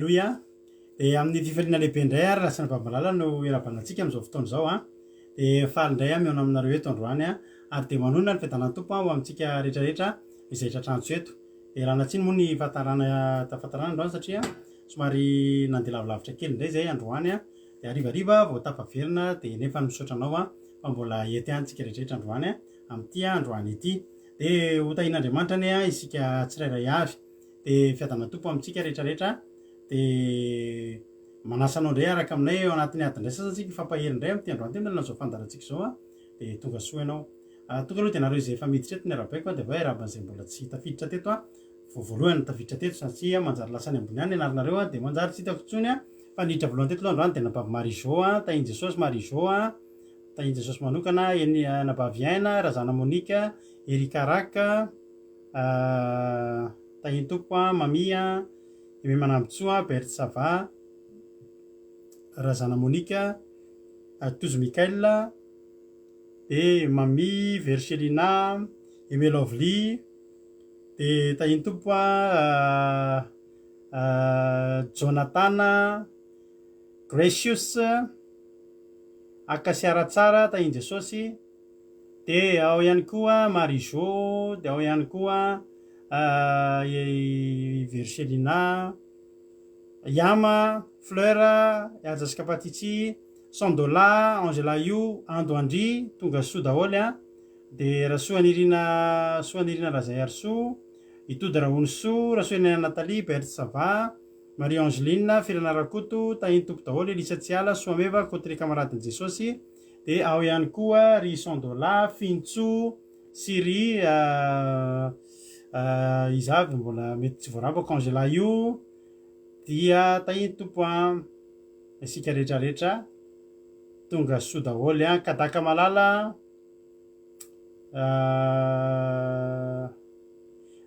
Aleloia! Dia amin'ny fifaliana lehibe indray ary Rasana Bamalala no iarahabana antsika amin'izao fotoana izao an! Dia faly indray aho mihaona aminareo eto androany an! Ary dia manonona ny fiadanan'ny Tompo ho amintsika rehetra rehetra izay tratrantso eto. Dia ialana tsiny moa ny fahatarana fahatarana androany satria somary nandeha lavilavitra kely indray izay androany an! Dia harivariva vao tafaverina dia nefa misaotra anao an! Fa mbola eto ihany tsika rehetra rehetra androany an! Amin'ity androany ity. Dia ho tahian'Andriamanitra anie isika tsirairay avy. Dia fiadanana Tompo amintsika rehetra rehetra. Dia manasa anao indray hiaraka aminay eo anatin'ny adiny iray sasany isika hifampahery indray amin'ity androany ity amin'ny alalan'izao fandaharantsika izao an. Dia tonga soa ianao. Tonga aloha dia nareo izay efa miditra eto ny arahabaiko an, dia avy eo hiarahaba an'izay mbola tsy tafiditra teto an. Vao voalohany no tafiditra teto satria manjary lasa any ambony any ny anaranareo an, dia manjary tsy hitako intsony an. Fa niditra voalohany teto aloha androany dia anabavy Marie Jo an, tahin'i Jesosy Marie Jo an. Tahin'i Jesosy manokana, eny anabavy Aina, Razana Monica, Erika Raka, Tahin'ny Tompo a, Mamy a, Aimé Manambintsoa, Berthe Sava, Razana Monica, Tojo Michael, dia Mamy, Verchelina, Aimé Lovely, dia Tahin'ny Tompo a, Jonathan, Gracious, Acacia Ratsara, Tahin'i Jesosy, dia ao ihany koa Marie Jo, dia ao ihany koa i Verchelina, Yama, Fleur, Haja sy Kapatitsy, Sandola, Angela Io, Ando Andry, tonga soa daholo an, dia Rasoanirina Soanirina Razaiarisoa, Itody Rahonisoa, Rasoanirina Nathalie, Berthe Sava, Marie Angeline, Firana Rakoto, Tahin'ny Tompo daholo, Elisa Tsiala, Soameva, Coterie Camaradin'i Jesosy, dia ao ihany koa ry Sandola, Fintso sy ry iza avy mbola mety tsy voarabako, Angela io, dia tahin'ny Tompo an, isika rehetra rehetra tonga soa daholo an, Kadaka Malala,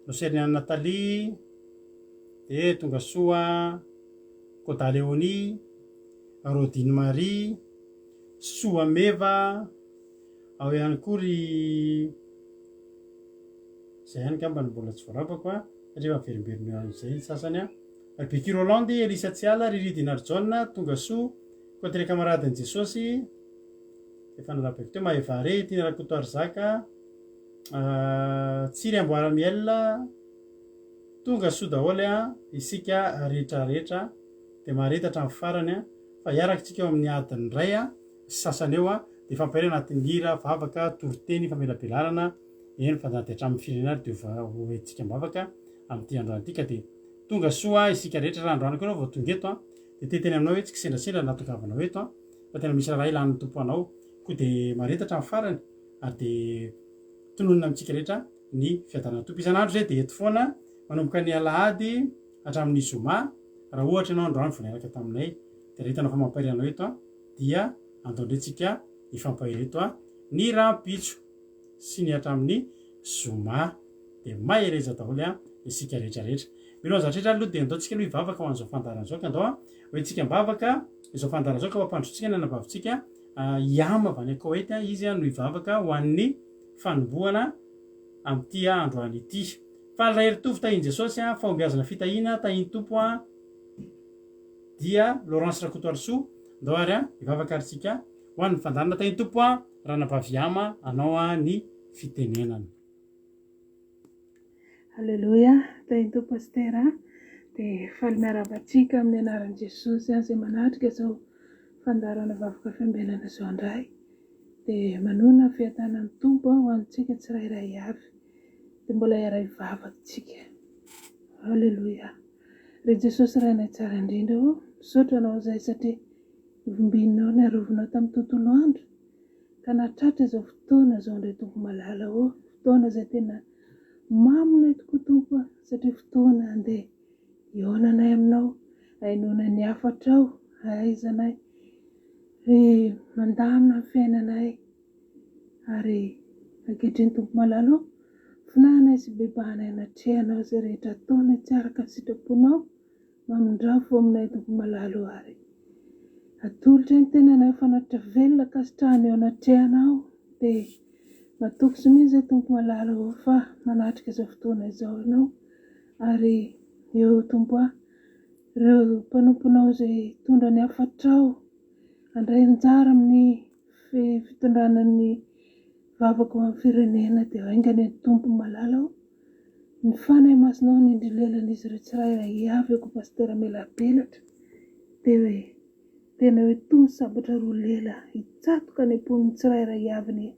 Noseriniana Nathalie, Dia tonga soa Koda Léonie, Rodine Marie, Soa Meva, ao ihany koa ry izay ihany angamba no mbola tsy voarabako a, satria efa miverimberina eo amin'izay ny sasany a. Ry Becky Rolande, Elisa Tsiala, Riri Dinarijaona, tonga soa, Côte Camaradin'i Jesosy, efa narabaiko teo, Maevare, Tiana Rakotoarizaka, Tsiry Amboara Miel, Tonga soa daholo an isika rehetra rehetra dia mahareta hatramin'ny farany an fa hiaraka tsika eo amin'ny adiny iray an sy sasany eo an dia hifampahery anatin'ny hira, vavaka, toriteny, famelabelarana, eny fa na dia hatramin'ny firenena ary dia ho entintsika am-bavaka amin'ity androany ity ka dia tonga soa isika rehetra raha androany koa ianao vao tonga eto an dia te hiteny aminao hoe tsy kisendrasendra ny nahatongavanao eto an fa tena misy raharaha ilan'ny Tompo anao koa dia mahareta hatramin'ny farany ary dia tononina amintsika rehetra ny fiadanan'ny Tompo. Isan'andro izay dia eto foana manomboka ny alahady hatramin'ny zoma, raha ohatra ianao androany vao niaraka taminay dia raha hitanao fa mampahery anao eto dia andao indray tsika hifampahery eto ny rahampitso sy ny hatramin'ny zoma dia mahereza daholo isika rehetra rehetra. Mialohan'ny zavatra rehetra aloha dia andao tsika aloha hivavaka ho an'izao fandaharana izao ka andao ho entintsika am-bavaka izao fandaharana izao ka ho ampandrotsika ny anabavintsika Iam avy any Koety izy no hivavaka ho an'ny fanombohana amin'ity androany ity. Faly Raheritovo tahin'i Jesosy a, fahombiazana fitahiana tahin'ny Tompo a, dia Laurence Rakotoarisoa, ndao ary a, hivavaka ary tsika ho an'ny fandaharana tahin'ny Tompo a, Ranabavy Iama anao a ny fitenenana. Aleloia, tahin'ny Tompo Pasitera a, dia faly miarahaba antsika amin'ny anaran'i Jesosy izay manatrika izao fandaharana vavaka fiambenana izao indray. Dia manohana ny fiadanan'ny Tompo ho antsika tsirairay avy. Dia mbola hiara-hivavaka isika. Aleloia. Ry Jesosy Rainay tsara indrindra ô, misaotra Anao izahay satria novimbininao narovinao tamin'ny tontolo andro ka nahatratra izao fotoana izao indray Tompo malala ô, fotoana izay tena maminay tokoa Tompo a, satria fotoana andeha hihaonanay Aminao, hahenoana ny hafatrao, hahaizanay Ry mandamina ny fiainanay ary ankehitriny Tompo malala ô, finahanay sy bebahanay anatrehanao izay rehetra ataonay tsy araka ny sitraponao, mamindrafo aminay Tompo malala ô ary atolotray ny tenanay ho fanatitra velona ankasitrahana eo anatrehanao dia matoky sy mino izay Tompo malala ô fa manatrika izao fotoana izao Ianao ary eo Tompo a. Ireo mpanomponao izay hitondra ny hafatrao handray anjara amin'ny fitondrana ny vavaka ho an'ny firenena dia haingana eny Tompo malala o. Ny Fanahy Masinao hanindry lelan'izy ireo tsirairay avy eo koa Pasitera Melabelatra dia hoe tena hoe toy ny sabatra roa lela hitsatoka any am-pon'ny tsirairay avy anie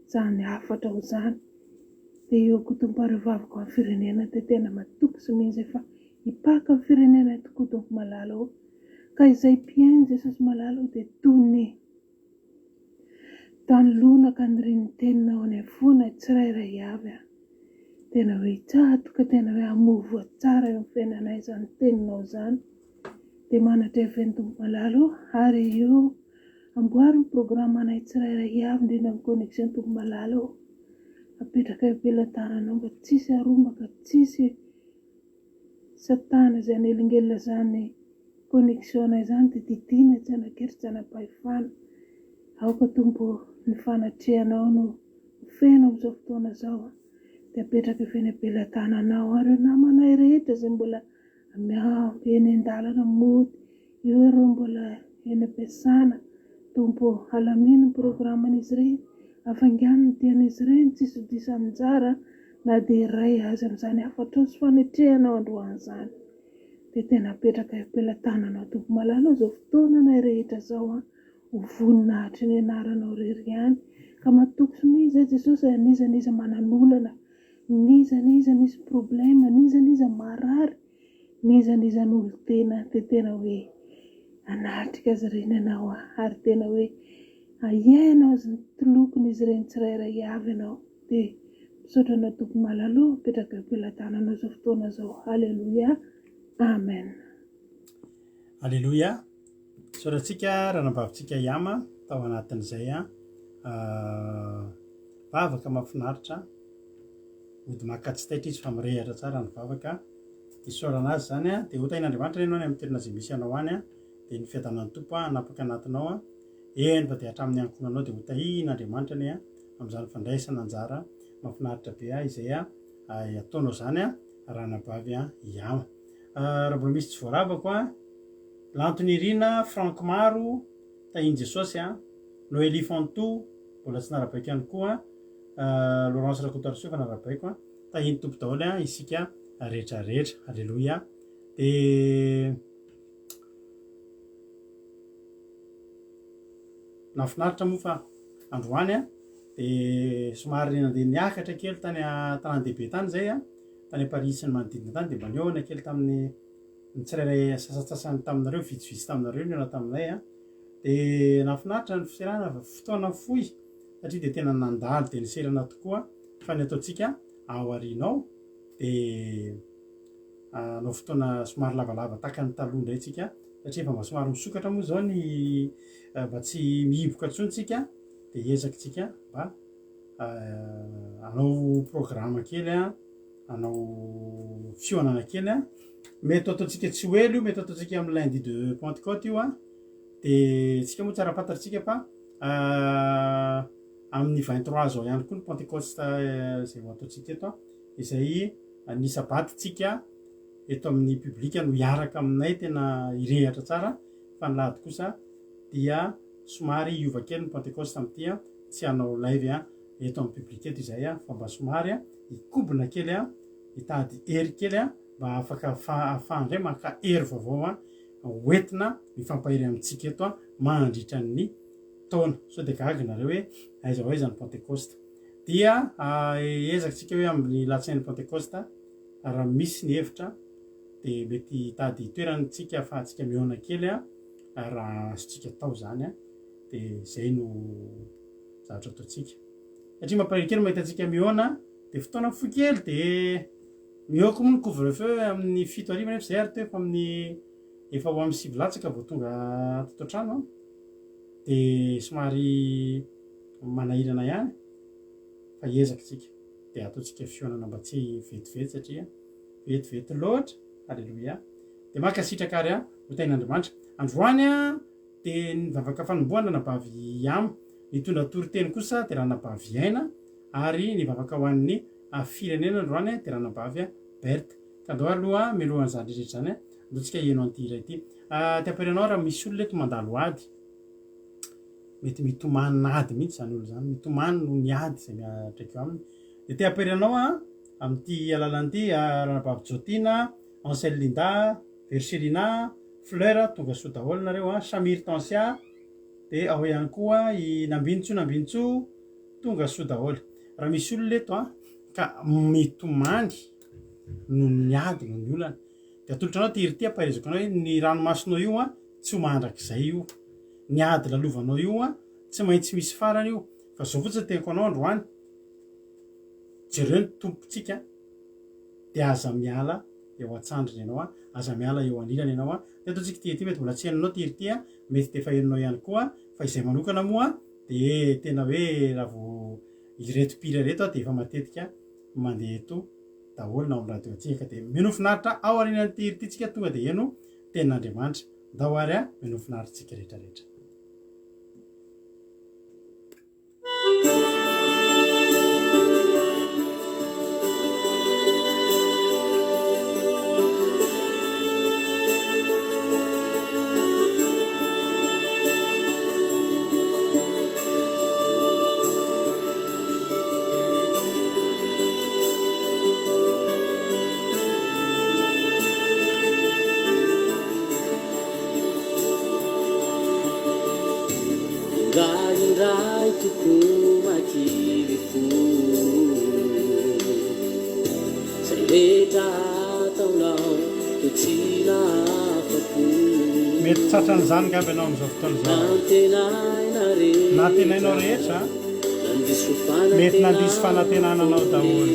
izany hafatra ho izany. Dia eo koa Tompo ary vavaka ho an'ny firenena dia tena matoky sy mino izay fa hipaka amin'ny firenena tokoa Tompo malala o. Ka izay mpihaino Jesosy malala o dia toy ny tany lonaka anirian'ny teninao any am-ponay tsirairay avy an. Tena hoe hitsatoka, tena hoe hamoa voa tsara eo amin'ny fiainanay izany teninao izany. Dia manatreha feno Tompo malala o, ary eo amboary ny programme-nay tsirairay avy indrindra amin'ny connexion Tompo malala o. Apetraka eo am-pelatananao mba tsisy harombaka, tsisy Satana izay hanelingelina izany connexion-nay izany dia didiana tsy hanan-kery tsy hanam-pahefana. Aoka Tompo ô, ny fanatrehanao no ho feno amin'izao fotoana izao dia apetraka eo am-pelatananao ary ireo namanay rehetra izay mbola miampy eny an-dalana mody, eo ireo mbola eny am-piasana, Tompo ô, alamino ny programan'izy ireny, afaingano ny dian'izy ireny, tsisy ho diso anjara na dia iray aza amin'izany hafatrao sy fanetrehanao androany izany. Dia tena apetraka eo am-pelatananao Tompo malala izao fotoananay rehetra izao an, ho voninahitry ny anaranao irery ihany, ka matoky sy mino izay Jesosy e, n'iza n'iza manan'olana, N'iza n'iza misy problème, n'iza n'iza marary, n'iza n'iza an'olon-tena dia tena hoe hanatrika azy ireny ianao ary tena hoe hiaino azy ny tolokon'izy ireny tsirairay avy ianao. Dia misaotra anao Tompo malala ô, apetraka eo am-pelatananao izao fotoana izao. Aleloia. Amen. Aleloia. Misaotra antsika ranabavintsika Yama tao anatin'izay vavaka mahafinaritra. Mody maka tsy taitra izy fa mirehatra tsara ny vavaka. Isaorana azy izany dia ho tahin'Andriamanitra ianao any amin'ny toerana izay misy anao any dia ny fiadanan'ny Tompo hanapaka anatinao eny fa dia hatramin'ny ankohonanao dia ho tahin'Andriamanitra anie amin'izany fandraisana anjara mahafinaritra be izay ataonao izany ranabavy Yama. Raha mbola misy tsy voaravako an, Lantonirina, Franck Maro, Tahin'i Jesosy an, Noelie Fantou, mbola tsy narabaiko ihany koa an, Laurence Rakotoarisoa efa narabaiko an, Tahin'ny Tompo daholo an isika rehetra rehetra. Aleloia. Dia nahafinaritra moa fa androany an, dia somary nandeha niakatra kely tany an-tanàn-dehibe tany izay an, tany Paris sy ny manodidina tany dia mba nihaona kely tamin'ny ny tsirairay sasantsasany taminareo, vitsivitsy taminareo nihaona taminay an, dia nahafinaritra ny fiserana fa fotoana fohy satria dia tena nandalo dia niserana tokoa fa ny ataontsika ao aoriana ao dia hanao fotoana somary lavalava tahaka ny taloha indray tsika satria efa mba somary misokatra moa izao ny mba tsy mihiboka intsony tsika dia hiezaka tsika mba hanao programme kely an, hanao fihaonana kely an, mety ho ataontsika tsy ho ela io, mety ho ataontsika amin'ny lundi de Pentecôte io an, dia tsika moa tsara fantatsika fa amin'ny 23 izao ihany koa ny Pentecoste izay ho ataontsika eto an, izay ny sabaty tsika eto amin'ny public no hiaraka aminay tena hirehatra tsara fa ny lahady kosa dia somary hiova kely ny Pentecoste amin'ity an, tsy hanao live an eto amin'ny public eto izahay an, fa mba somary an hikobona kely an, hitady hery kely an, mba afaka ahafahan indray maka hery vaovao an, ho entina mifampahery amintsika eto an mandritra ny taona. Sao dia gaga nareo hoe aiza ho aiza ny Pentecoste. Dia ezaka tsika hoe amin'ny lahatsain'ny Pentecoste raha misy ny hevitra dia mety hitady toerana tsika ahafahantsika mihaona kely an, raha azontsika atao izany an. Dia izay no zavatra ataontsika. Satria mampalahelo kely mahita antsika mihaona dia fotoana fohy kely dia mihoaka moa ny couvre feu amin'ny 7 hariva nefa izay ary teo efa amin'ny efa ho amin'ny 9 latsaka vao tonga teto an-trano an. Dia somary manahirana ihany fa hiezaka isika. Dia ataontsika fihaonana mba tsy vetivety satria vetivety loatra. Alléluia. Dia mankasitraka ary an, ho tahin'Andriamanitra. Androany an Dia ny vavaka fanombohana Ranabavy Yama. Nitondra toriteny kosa dia Ranabavy Aina ary ny vavaka ho an'ny firenena androany dia Ranabavy Berthe. Ka andao aloha mialohan'izany rehetra izany. Ndao tsika heno an'ity hira ity. Te hampahery anao raha misy olona eto mandalo ady. Mety mitomany ady mihitsy izany olona izany, mitomany noho ny ady izay miantraika eo aminy. Dia te hampahery anao aho amin'ity alalana ity, Ranabavy Jotina, Ansel Linda, Vercelina, Fleur, tonga soa daholo nareo an, Shamir Tancia, dia ao ihany koa i Nambinintsoa Nambinintsoa, tonga soa daholo. Raha misy olona eto an, ka mitomany noho ny ady, noho ny olana, dia atolotra anao ity hira ity, ampaherezako anao hoe ny ranomasonao io an, tsy ho mandrakizay io. Ny ady lalovanao io an, tsy maintsy misy farany io. Fa zao fotsiny teniko anao androany, jereo ny Tompontsika dia aza miala eo an-tsandriny ianao an, aza miala eo anilany ianao an. Dia ataontsika ity ity, mety mbola tsy henonao ity hira ity an, mety dia efa henonao ihany koa, fa izay manokana moa dia tena hoe raha vao ireto mpihira ireto aho dia efa matetika mandeha eto daholo na ao amin'ny radio antsika ka dia mino finaritra ao aorianan'ity hira ity tsika tonga dia heno tenin'Andriamanitra. Ndao ary a, mino finaritra tsika rehetra rehetra. Indraindray tokoa makivy fo Zay rehetra ataonao toa tsy nahafa-po Mety tratran'izany ngamba ianao amin'izao fotoana izao. Nantenaina rehetra Nantenainao rehetra. Mety nandiso fanantenana anao daholo.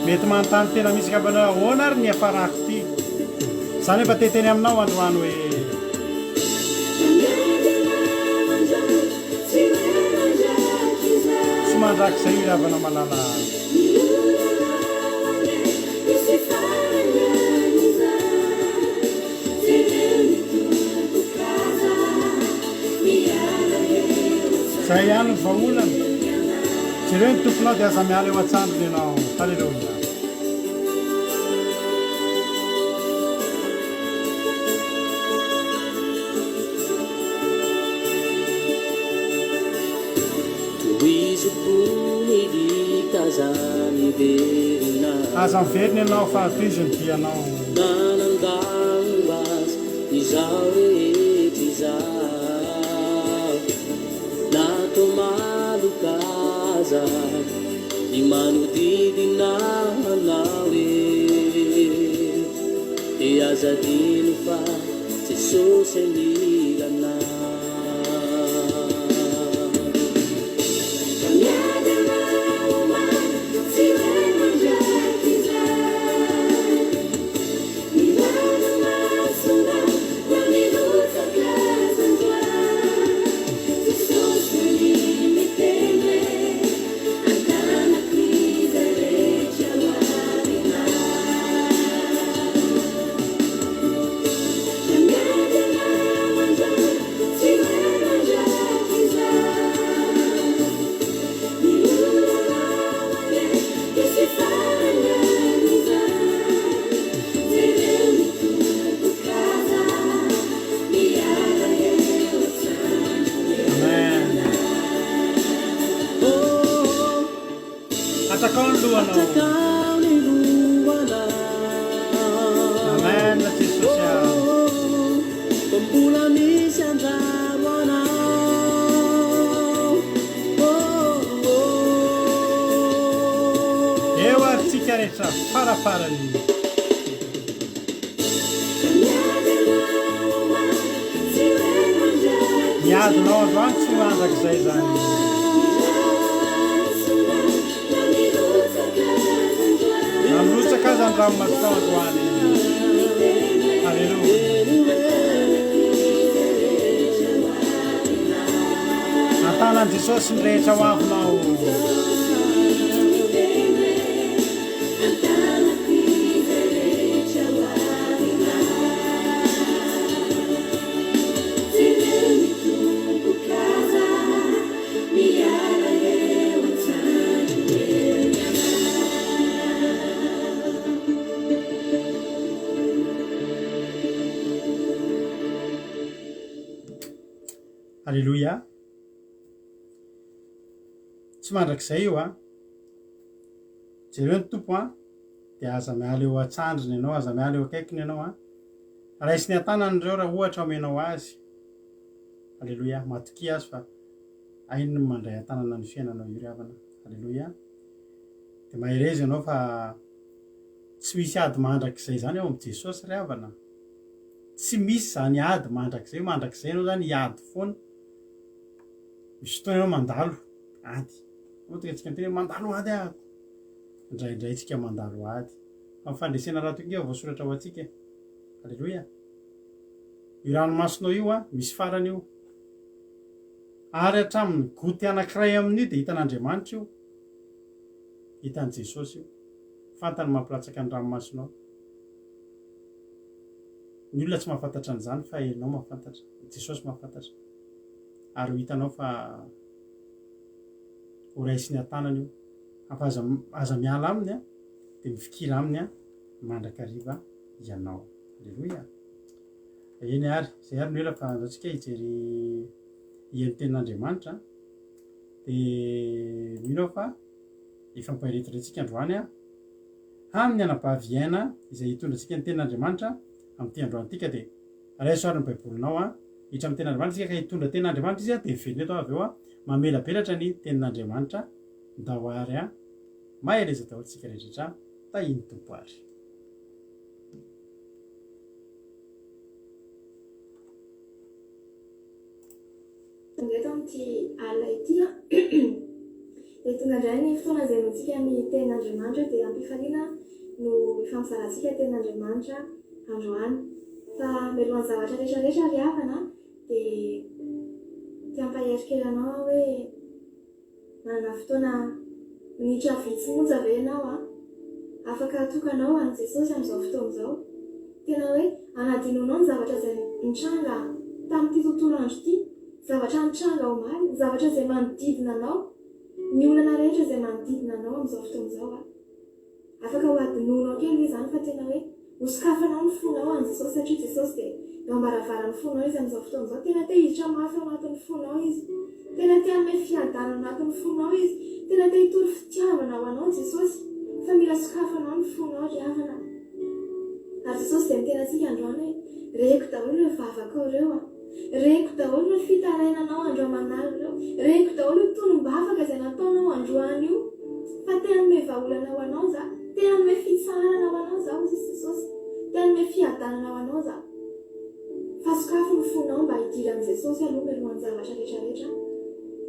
Mety manontany tena mihitsy angamba ianao hoe ahoana ary ny hiafarako ity? Za nefa te hiteny aminao androany hoe. Tsy mandrakizay io ry havana malala a. Zay ihany ny vahaolana. Jereo ny Tomponao dia aza miala eo an-tsandriny ianao. Haleloia. Tohizo koa ny dia aza miverina. Aza miverina ianao fa tohizo ny dianao. Nanangano azy izao rehetra izao. Na toa maloka aza ny manodidina anao e. Dia aza adino fa Jesosy anilanao. Amen. Atrakao ny lohanao. Amen Jesosy ah. Eo ary tsika rehetra farafarany. Ny adinao androany tsy ho mandrakizay izany. Na mirotsaka aza ny ranomasonao androany. Haleloia. An-tanan'i Jesosy ny rehetra ho avinao. Aleloia. Tsy mandrakizay io an. Jereo ny Tompo an, dia aza miala eo an-tsandriny ianao, aza miala eo akaikiny ianao an. Raisiny an-tanany ireo raha ohatra omenao azy. Aleloia. Matokia azy fa hainy ny mandray an-tanana ny fiainanao io ry havana. Aleloia. Dia mahereza ianao fa tsy misy ady mandrakizay izany ao amin'i Jesosy ry havana. Tsy misy izany ady mandrakizay, mandrakizay ianao izany hiady foana. Misy fotoana ianao mandalo ady. Moa tonga antsika miteny hoe mandalo ady aho. Indraindray tsika mandalo ady. Fa ny fandresena rahateo ange voasoratra ho antsika e. Aleloia. Io ranomasonao io a, misy farany io. Ary hatramin'ny goty anankiray amin'io dia hitan'Andriamanitra io. Hitan'i Jesosy io. Fantany mampilatsaka ny ranomasonao. Ny olona tsy mahafantatra an'izany fa ianao mahafantatra. Jesosy mahafantatra. Ary ho hitanao fa ho raisiny an-tanana io. Fa aza, aza miala aminy a, dia mifikira aminy a, mandrakariva ianao. Aleloia. Eny ary, izay ary no ela fa andao tsika hijery hihaino tenin'Andriamanitra. Dia mino aho fa hifampahiretiretsika androany a. Amin'ny anabavy Aina izay hitondra antsika ny tenin'Andriamanitra amin'ity androany ity ka dia raiso ary ny baibolinao a. Hiditra amin'ny tenin'Andriamanitra isika ka hitondra tenin'Andriamanitra izy a, dia miverina eto aho avy eo a, mamelabelatra ny tenin'Andriamanitra. Ndao ary a. Mahereza daholo tsika rehetra. Tahin'ny Tompo ary. Tonga eto amin'ity alina ity an. Dia tonga indray ny fotoana izay henointsika ny tenin'Andriamanitra dia am-pifaliana no hifampizarantsika tenin'Andriamanitra androany. Fa mialohan'ny zavatra rehetra rehetra ry havana dia te hampahery kely anao aho hoe Manana fotoana minitra vitsy monja ve ianao an? Afaka atokanao ho an'i Jesosy amin'izao fotoana izao? Tena hoe anadinoanao ny zavatra izay nitranga tamin'ity tontolo andro ity, zavatra nitranga omaly, ny zavatra izay manodidina anao, ny olana rehetra izay manodidina anao amin'izao fotoana izao an? Afaka ho adinoinao kely ve izany fa tena hoe ho sokafanao ny fonao an'i Jesosy satria Jesosy dia eo ambaravaran'ny fonao Izy amin'izao fotoana izao. Tena te hiditra mafy ao anatin'ny fonao Izy. Tena te hanome fiadanana ao anatin'ny fonao Izy. Tena te hitory fitiavana ho anao Jesosy. Fa mila sokafanao ny fonao ry havana. Ary Jesosy dia miteny antsika androany hoe, Reko daholo ireo vavakao ireo an. Reko daholo ireo fitarainanao andro aman'alina ireo. Reko daholo io tonom-bavaka izay nataonao androany io. Fa te hanome vahaolana ho anao za. Te hanome fitsaharana ho anao za, hoy Jesosy. Te hanome fiadanana ho anao za. Fa sokafy ny fonao mba hidiran'i Jesosy aloha mialohan'ny zavatra rehetra rehetra.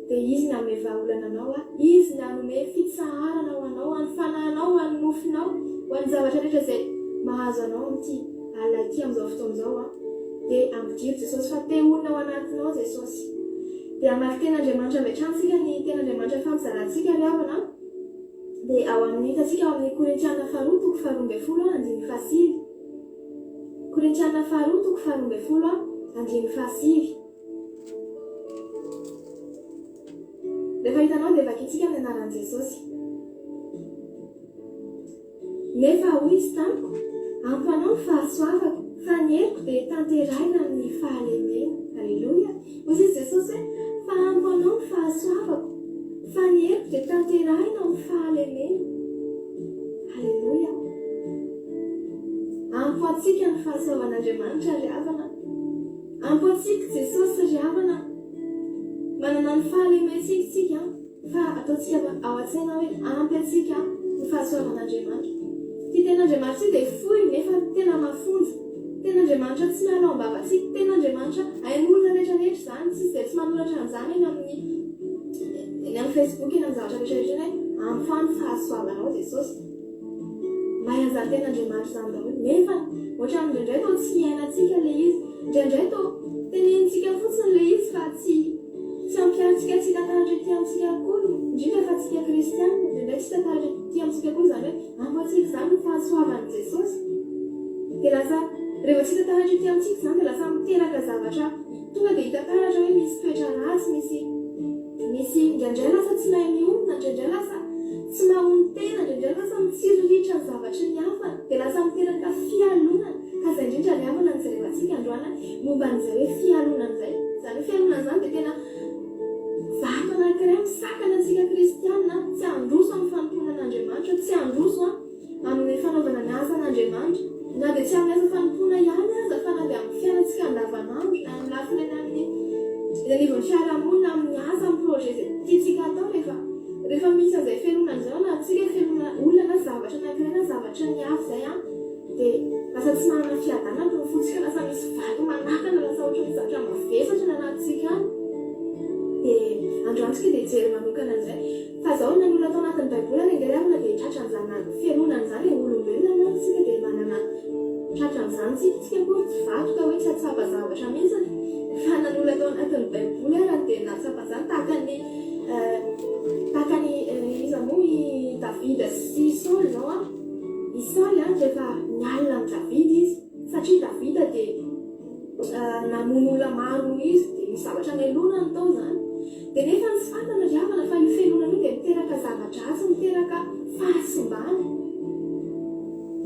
Dia Izy ny hanome vahaolana anao, Izy ny hanome fitsaharana ho anao, ho an'ny fanahinao, ho an'ny nofinao, ho an'ny zavatra rehetra izay mahazo anao amin'ity alina ity amin'izao fotoana izao. Dia ampidiro Jesosy fa te honina ao anatinao Jesosy. Dia hamaky tenin'Andriamanitra avy hatrany isika, ny tenin'Andriamanitra ifampizarantsika ry havana dia ao amin'ny hitantsika ao amin'ny Korintiana faharoa toko faharoa andininy fahasivy. Korintiana faharoa toko faharoa andininy fahasivy. Rehefa hitanao dia vakintsika amin'ny anaran'i Jesosy. Nefa hoy izy tamiko, Ampy anao ny fahasoavako, fa ny heriko dia tanterahina amin'ny fahalemena. Aleloia! Hoy izy Jesosy hoe, Fa ampy anao ny fahasoavako, fa ny heriko dia tanterahina amin'ny fahalemena. Aleloia! Ampy ho antsika ny fahasoavan'Andriamanitra ry havana. Ampy ho antsika Jesosy ry havana. Manana ny fahalementsika isika. Fa ataontsika ao an-tsaina hoe ampy antsika ny fahasoavan'Andriamanitra. Ity tenin'Andriamanitra ity dia fohy nefa tena mafonja. Tenin'Andriamanitra tsy miala ao am-bavantsika. Tenin'Andriamanitra hain'olona rehetra rehetra izany. Tsisy izay tsy manoratra an'izany eny amin'ny eny amin'ny Facebook, eny amin'ny zavatra rehetra rehetra eny hoe ampy ahy ny fahasoavanao Jesosy. Mahay an'izany tenin'Andriamanitra izany daholo. Nefa ohatran'ny indraindray toa tsy iainantsika ilay izy. Indraindray toa tenenintsika fotsiny ilay izy fa tsy Tsy ampiharintsika tsy hita taratra ety amintsika akory, indrindra fa tsika kristiana, indraindray tsy hita taratra ety amintsika akory izany hoe ampy antsika izany ny fahasoavan'i Jesosy. Dia lasa, rehefa tsy hita taratra ety amintsika izany dia lasa miteraka zavatra tonga dia hita taratra hoe misy toetra ratsy, misy, misy, indraindray lasa tsy mahay mionona, indraindray lasa tsy mahonon-tena, indraindray lasa mitsiriritra ny zavatry ny hafa, dia lasa miteraka fialonana. Ka izay indrindra ry havana no jerevantsika androany momba an'izay hoe fialonana izay. Izany fialonana izany dia tena vato anankiray misakana antsika kristiana tsy handroso amin'ny fanompoana an'Andriamanitra, tsy handroso amin'ny fanaovana ny asan'Andriamanitra, na dia tsy amin'ny asa fanompoana ihany aza fa na dia amin'ny fiainantsika andavanandro, na amin'ny lafiny any amin'ny eny anivon'ny fiarahamonina, amin'ny asa, amin'ny projet izay tiantsika hatao rehefa rehefa misy an'izay fialonana izay ao anatintsika, fialonana olona na zavatra anankiray na zavatra ny hafa izay an. Dia lasa tsy manana fiadanana ny fontsika, lasa misy vato manakana, lasa ohatran'ny zavatra mavesatra ny anatintsika any. Dia androany tsika dia hijery manokana an'izay. Fa zao na ny olona tao anatin'ny baiboly ary ange ry havana dia tratran'izany fialonana izany e, olombelona mantsy tsika dia manana tratran'izany tsika, tsika akory tsy vato ka hoe tsy hahatsapa zavatra mihitsy fa na ny olona tao anatin'ny baiboly ary dia nahatsapa an'izany tahaka ny tahaka ny iza moa i Davida sy Saoly izao an. I Saoly rehefa nialona an'i Davida izy, satria Davida dia namono olona maro noho izy, dia nisy zavatra nialonany tao izany. Dia nefa tsy fantany ry havana fa io fialonana io dia miteraka zava-dratsy, miteraka fahasimbana,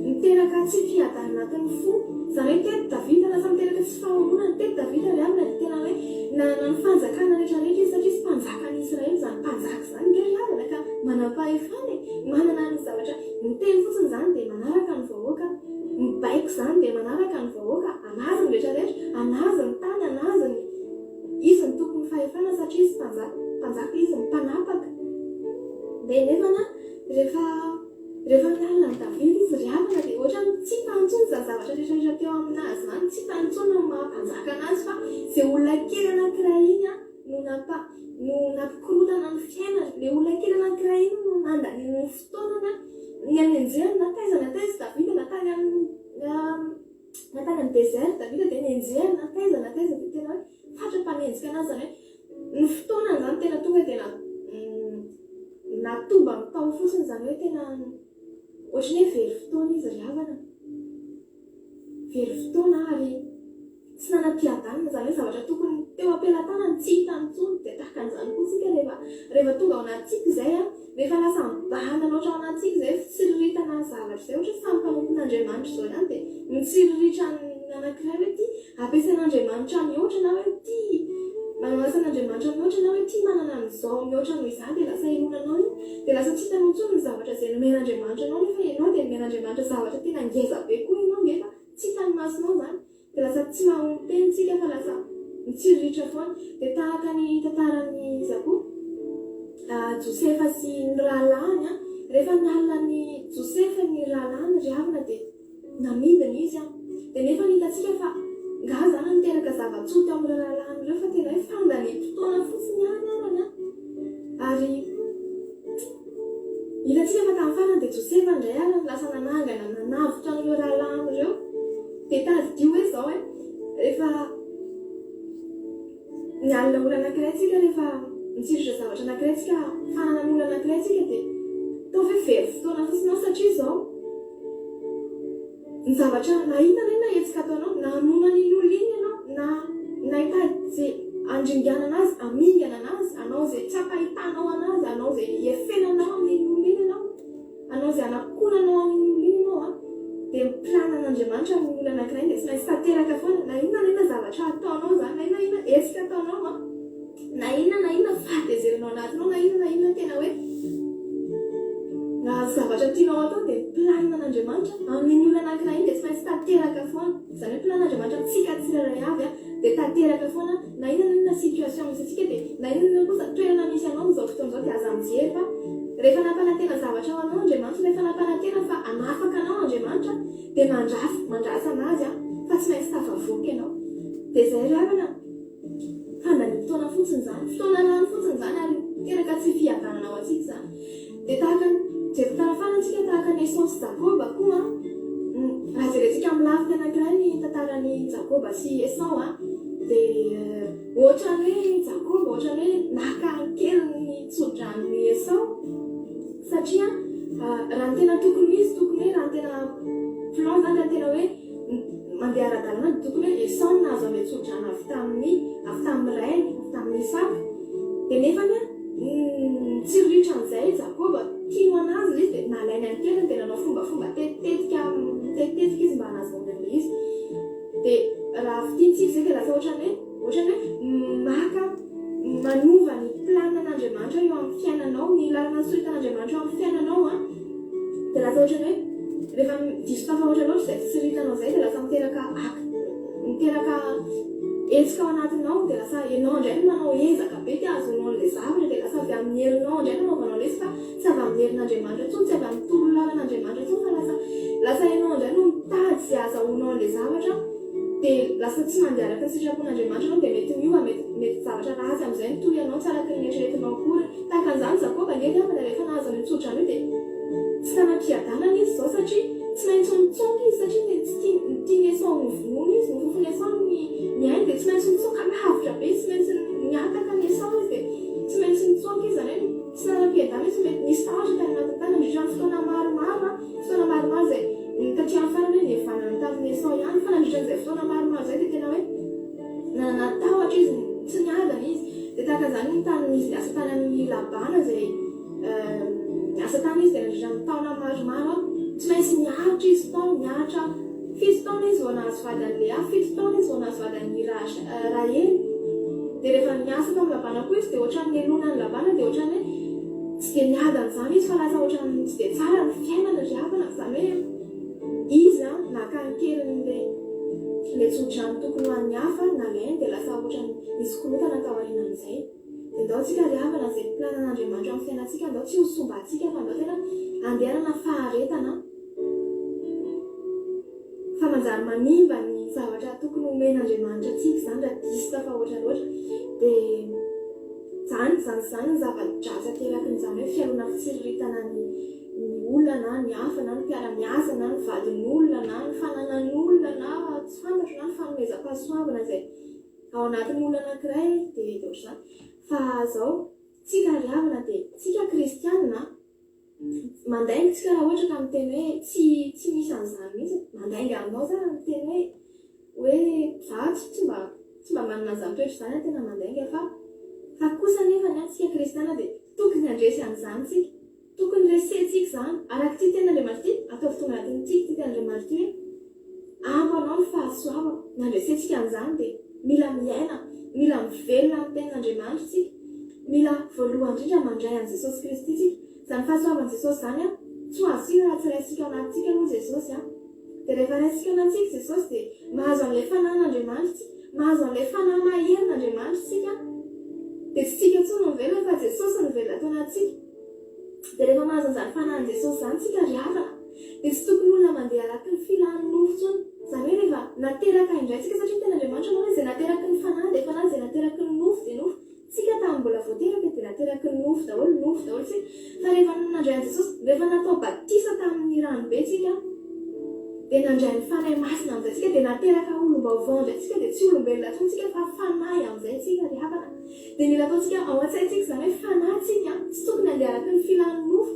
miteraka tsy fiadanana anatin'ny fo. Izany hoe teto Davida lasa miteraka tsy fahononana, teto Davida ry havana dia tena hoe nanana ny fanjakana rehetra rehetra izy satria izy mpanjakan'i Israely izany mpanjaka izany nge ry havana ka manam-pahefana e! Manana ny zavatra, miteny fotsiny izany dia manaraka ny vahoaka, mibaiko izany dia manaraka ny vahoaka, anazy ny rehetra rehetra, anazy ny tany, anazy ny, izy no tompon'ny fahefana satria izy mpanjaka, mpanjaka izy no mpanapaka. Dia nefa na rehefa rehefa nialona an'i Davida izy ry havana dia ohatran'ny tsy hitany intsony izany zavatra rehetra rehetra teo aminazy izany, tsy hitany intsony ny maha mpanjaka anazy fa izay olona kely anankiray iny an, no nampa no nampikorontana ny fiainany, le olona kely anankiray iny no nandaniany ny fotoanany an, ny hanenjehany na taiza na taiza Davida na tany amin'ny na tany amin'ny désert Davida dia nenjehany na taiza na taiza dia tena hoe fatra mpanenjika anazy izany hoe ny fotoanany izany tena tonga dia na natombany tao fotsiny izany hoe tena ohatran'ny hoe very fotoana izy ry havana, very fotoana ary Tsy nanam-piadanana, izany hoe zavatra tokony teo am-pelatanany tsy hitany intsony, dia tahaka an'izany koa isika rehefa rehefa tonga ao anatintsika izay an, rehefa lasa mibahana loatra ao anatintsika izay fitsiriritana zavatra izay, ohatra hoe samy mpanompon'Andriamanitra izao ihany dia mitsiriritra ny anankiray hoe ity ampiasain'Andriamanitra mihoatra na hoe ity manao asan'Andriamanitra mihoatra na hoe ity manana an'izao mihoatra noho izaho dia lasa inoananao iny, dia lasa tsy hitanao intsony ny zavatra izay nomen'Andriamanitra anao nefa ianao dia nomen'Andriamanitra zavatra tena ngeza be koa ianao nefa tsy hitan'ny masonao izany. Dia lasa tsy mahomby teny tsika fa lasa mitsiriritra foana. Dia tahaka ny tantaran'i iza koa? Josefa sy ny rahalahiny an. Rehefa nialona an'i Josefa ny rahalahiny ry havana dia namidiny izy an. Dia nefa hitantsika fa nga zany niteraka zava-tsoa teo amin'ireo rahalahiny ireo fa tena hoe fandaniam-potoana fotsiny ihany arany an. Ary Hitantsika fa tamin'ny farany dia Josefa indray ary no lasa nanangana, nanavotra an'ireo rahalahiny ireo. Dia tadidio hoe izao e, rehefa mialona olona anankiray tsika, rehefa mitsiriritra zavatra anankiray tsika, fananan'olona anankiray tsika dia ataovy hoe very fotoana fotsiny aho satria izao, Ny zavatra na inona na inona hetsika ataonao, na hamono an'iny olona iny ianao, na na hitady izay handringanana azy, hamingana anazy, hanao izay tsy hampahitanao anazy, hanao izay hiefenanao amin'iny olona iny ianao, hanao izay hanakonanao amin'iny olona iny ianao an, dia ny planan'Andriamanitra amin'ny olona anankiray iny dia tsy maintsy tanteraka foana, na inona na inona zavatra ataonao izany, na inona na inona hetsika ataonao an. Na inona na inona fahatezerana ao anatinao, na inona na inona tena hoe zavatra tianao atao dia ny planina an'Andriamanitra amin'iny olona anankiray iny dia tsy maintsy tanteraka foana. Izany hoe planin'Andriamanitra amintsika tsirairay avy dia tanteraka foana na inona na inona situation misy antsika dia na inona na inona kosa toerana misy anao amin'izao fotoana izao dia aza mijery fa rehefa nampanantena zavatra ho anao Andriamanitra, rehefa nampanantena fa hanafaka anao Andriamanitra dia mandrasa, mandrasa an'Azy fa tsy maintsy tafavoaka ianao. Dia izay ry havana. Fandaniam-potoana fotsiny izany, fotoana lany fotsiny izany ary miteraka tsy fiadanana ho antsika izany. Dia tahaka ny, jery tantara farany tsika, tahaka an'i Esao sy Jakoba koa an, raha jerentsika amin'ny lafiny anankiray ny tantaran'i Jakoba sy Esao an, dia ohatran'ny hoe Jakoba ohatran'ny hoe naka an-keriny ny tsodranon'i Esao, satria raha ny tena tokony ho izy, tokony hoe raha ny tena plan izany, raha ny tena hoe. Mandeha ara-dalàna dia tokony hoe Esao no nahazo an'ilay tso-drano avy tamin'ny avy tamin'ny rainy, avy tamin'i Isaka. Dia nefany an, nitsiriritra an'izay i Jakoba, tiany ho an'azy ilay izy dia nalainy an-keriny dia nanao fombafomba tetitetika mitetitetika izy mba hanazahoany an'ilay izy. Dia raha fintintsika izay dia lasa ohatran'ny hoe ohatran'ny hoe. lalana soritan'Andriamanitra eo amin'ny fiainanao an, dia lasa ohatran'ny hoe rehefa diso tafahoatra loatra izay fitsiritanao izay dia lasa miteraka acte, miteraka hetsika ao anatinao dia lasa ianao indray no manao ezaka be te hahazoanao an'ilay zavatra dia lasa avy amin'ny herinao indray no anaovanao ilay izy fa tsy avy amin'ny herin'Andriamanitra intsony, tsy avy amin'ny toro lalan'Andriamanitra intsony fa lasa lasa ianao indray no mitady izay hahazahoanao an'ilay zavatra dia lasa tsy mandeha araka ny sitrapon'Andriamanitra ianao dia mety miova, mety mety zavatra ratsy amin'izay no toy anao tsy araka ny eritreretinao akory. Tahaka an'izany Jakoba ange ry havana rehefa nahazo an'io tsodrano io dia tsy nanam-piadanana izy izao satria tsy maintsy nitsoaka izy satria dia tsy tia tian'i Esao novonoina izy, nofofon'i Esao ny ny ainy dia tsy maintsy nitsoaka lavitra be izy, tsy maintsy nihataka an'i Esao izy dia tsy maintsy nitsoaka izy, izany hoe tsy nanam-piadanana izy, mety nisy tahotra tany anatiny tany nandritra ny fotoana maromaro an, fotoana maromaro izay taty amin'ny farany hoe nihavanany tamin'i Esao ihany fa nandritra an'izay fotoana maromaro izay dia tena hoe nanana tahotra izy, tsy niadana izy. Dia tahaka an'izany ny tamin'izy niasa tany amin'i Labana izay niasa tany izy dia nandritra ny taona maromaro tsy maintsy niaritra izy tao, niaritra fito taona izy vao nahazo vady an'i Lea, fito taona izy vao nahazo vady an'i Rahely. Dia rehefa niasa tao amin'i Labana koa izy dia ohatran'ny nialona an'i Labana dia ohatran'ny hoe tsy dia niadana izany izy fa lasa ohatran'ny tsy dia tsara ny fiainana ry havana, izany hoe izy naka an-keriny ilay tsodrano tokony ho an'ny hafa nalainy dia lasa ohatran'ny nisy korontana tao aorianan'izay. Dia ndao tsika ry havana izay planan'Andriamanitra amin'ny fiainantsika ndao tsy ho sombantsika fa ndao tena andehanana faharetana fa manjary manimba ny zavatra tokony homen'Andriamanitra antsika izany raha diso tafahoatra loatra. Dia izany izany izany ny zava-dratsy aterakin'izany hoe fialona fitsiriritana ny ny olona na ny hafa na ny mpiara-miasa na ny vadin'olona na ny fananan'olona na tsy fantatro na ny fanomezam-pahasoavana izay ao anatin'ny olona anankiray dia dia ohatr'izany. Fa zao, tsika ry havana dia tsika kristianina an, mandainga tsika raha ohatra ka miteny hoe tsy tsy misy an'izany mihitsy, mandainga aminao za raha miteny hoe hoe za tsy tsy mba tsy mba manana an'izany toetra izany aho tena mandainga fa fa kosa nefany an tsika kristianina dia tokony handresy an'izany tsika. Tokony resentsika izany. Araka ity tenin'Andriamanitra ity, ataovy tonga anatin'ny tiako ity tenin'Andriamanitra ity hoe, Ampy anao ny fahasoavako. Ny handresentsika an'izany dia mila miaina, mila mivelona amin'ny tenin'Andriamanitra isika. Mila voalohany indrindra mandray an'i Jesosy Kristy isika. Izany fahasoavan'i Jesosy izany an, tsy ho azontsika raha tsy raisintsika ao anatintsika aloha Jesosy an. Dia rehefa raisintsika ao anatintsika Jesosy dia mahazo an'ilay fanahin'Andriamanitra isika, mahazo an'ilay fanahy maherin'Andriamanitra isika. Dia tsy isika intsony no mivelona fa Jesosy no mivelona ato anatintsika. Dia rehefa mahazo an'izany fanahin'i Jesosy izany isika ry havana, dia tsy tokony olona mandeha araky ny filan'ny nofo intsony. Izany hoe rehefa nateraka indray isika, satria ny tenin'Andriamanitra manao hoe izay nateraky ny fanahy dia fanahy, izay nateraky ny nofo dia nofo. Isika tamin'ny mbola vao teraka dia nateraky ny nofo daholo, nofo daholo isika. Fa rehefa nandray an'i Jesosy, rehefa natao batisa tamin'ny ranobe isika, dia nandray ny Fanahy Masina amin'izay isika, dia nateraka olom-baovao indray isika, dia tsy olombelona intsony isika fa fanahy amin'izay isika ry havana. Dia mila ataontsika ao an-tsaintsika izany hoe fanahy tsika tsy tokony handeha araka ny filan'ny nofo.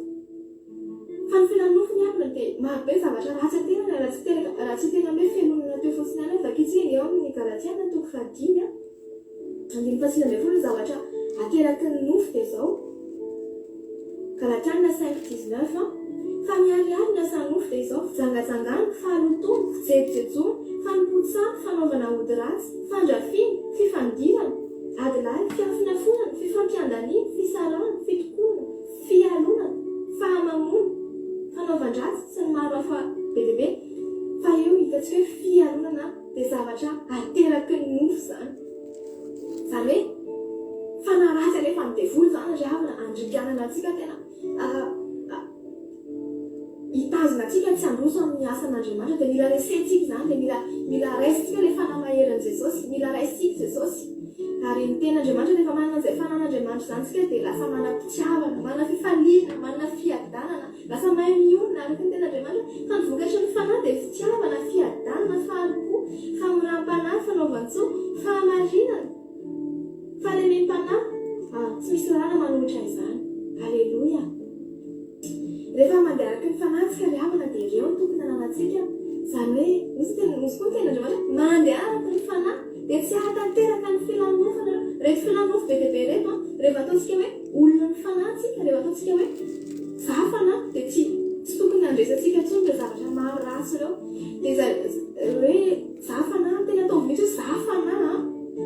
Fa ny filan'ny nofo ny havana dia maro be ny zavatra ratsy aterany raha tsy teraka raha tsy tena hoe fenonana teo fotsiny ihany hoe vakintsika ange ao amin'ny Galatiana toko fahadimy a andininy fahasivy ambin'ny folo ny zavatra ateraky ny nofo dia izao Galatiana 5 19 Fa miharihary ny asan'ny nofo dia izao, fijangajangana, fahalotoana, fijejojejoana, fanompoan-tsampy, fanaovana ody ratsy, fandrafiana, fifandirana, adilahy, fiafonafonana, fifampiandaniana, fisarahana, fitokoana, fialonana, fahamamoana, fanaovan-dratsy, sy ny maro hafa be dia be. Fa io hitantsika hoe fialonana dia zavatra ateraky ny nofo izany. Izany hoe fanahy ratsy alefan'ny devoly izany ry havana handringanana antsika tena hitazona antsika tsy handroso amin'ny asan'Andriamanitra dia mila resentsika izany dia mila mila raisintsika ilay fanahy maherin'i Jesosy, mila raisintsika Jesosy. Ary ny tenin'Andriamanitra rehefa manana an'izay fanan'Andriamanitra izany isika dia lasa manam-pitiavana, manana fifaliana, manana fiadanana, lasa mahay mionona araka ny tenin'Andriamanitra fa ny vokatry ny fanahy dia fitiavana, fiadanana, fahari-po, famoram-panahy, fanaovan-tsoa, fahamarinana, fahalemem-panahy, ary tsy misy lalàna manohitra izany. Aleloia! Rehefa mandeha araka ny fanahy tsika ry havana dia ireo no tokony hananantsika. Izany hoe, misy teny, misy koa ny tenin'Andriamanitra hoe mandeha araka ny fanahy dia tsy hahatanteraka ny filan'ny nofo ianareo. Ireto filan'ny nofo be dia be ireto an, rehefa ataontsika hoe olona ny fanahy tsika, rehefa ataontsika hoe za fanahy dia tsy tsy tokony handresy antsika intsony ireo zavatra maro ratsy ireo. Dia za hoe za fanahy, tena ataovy mihitsy hoe za fanahy an,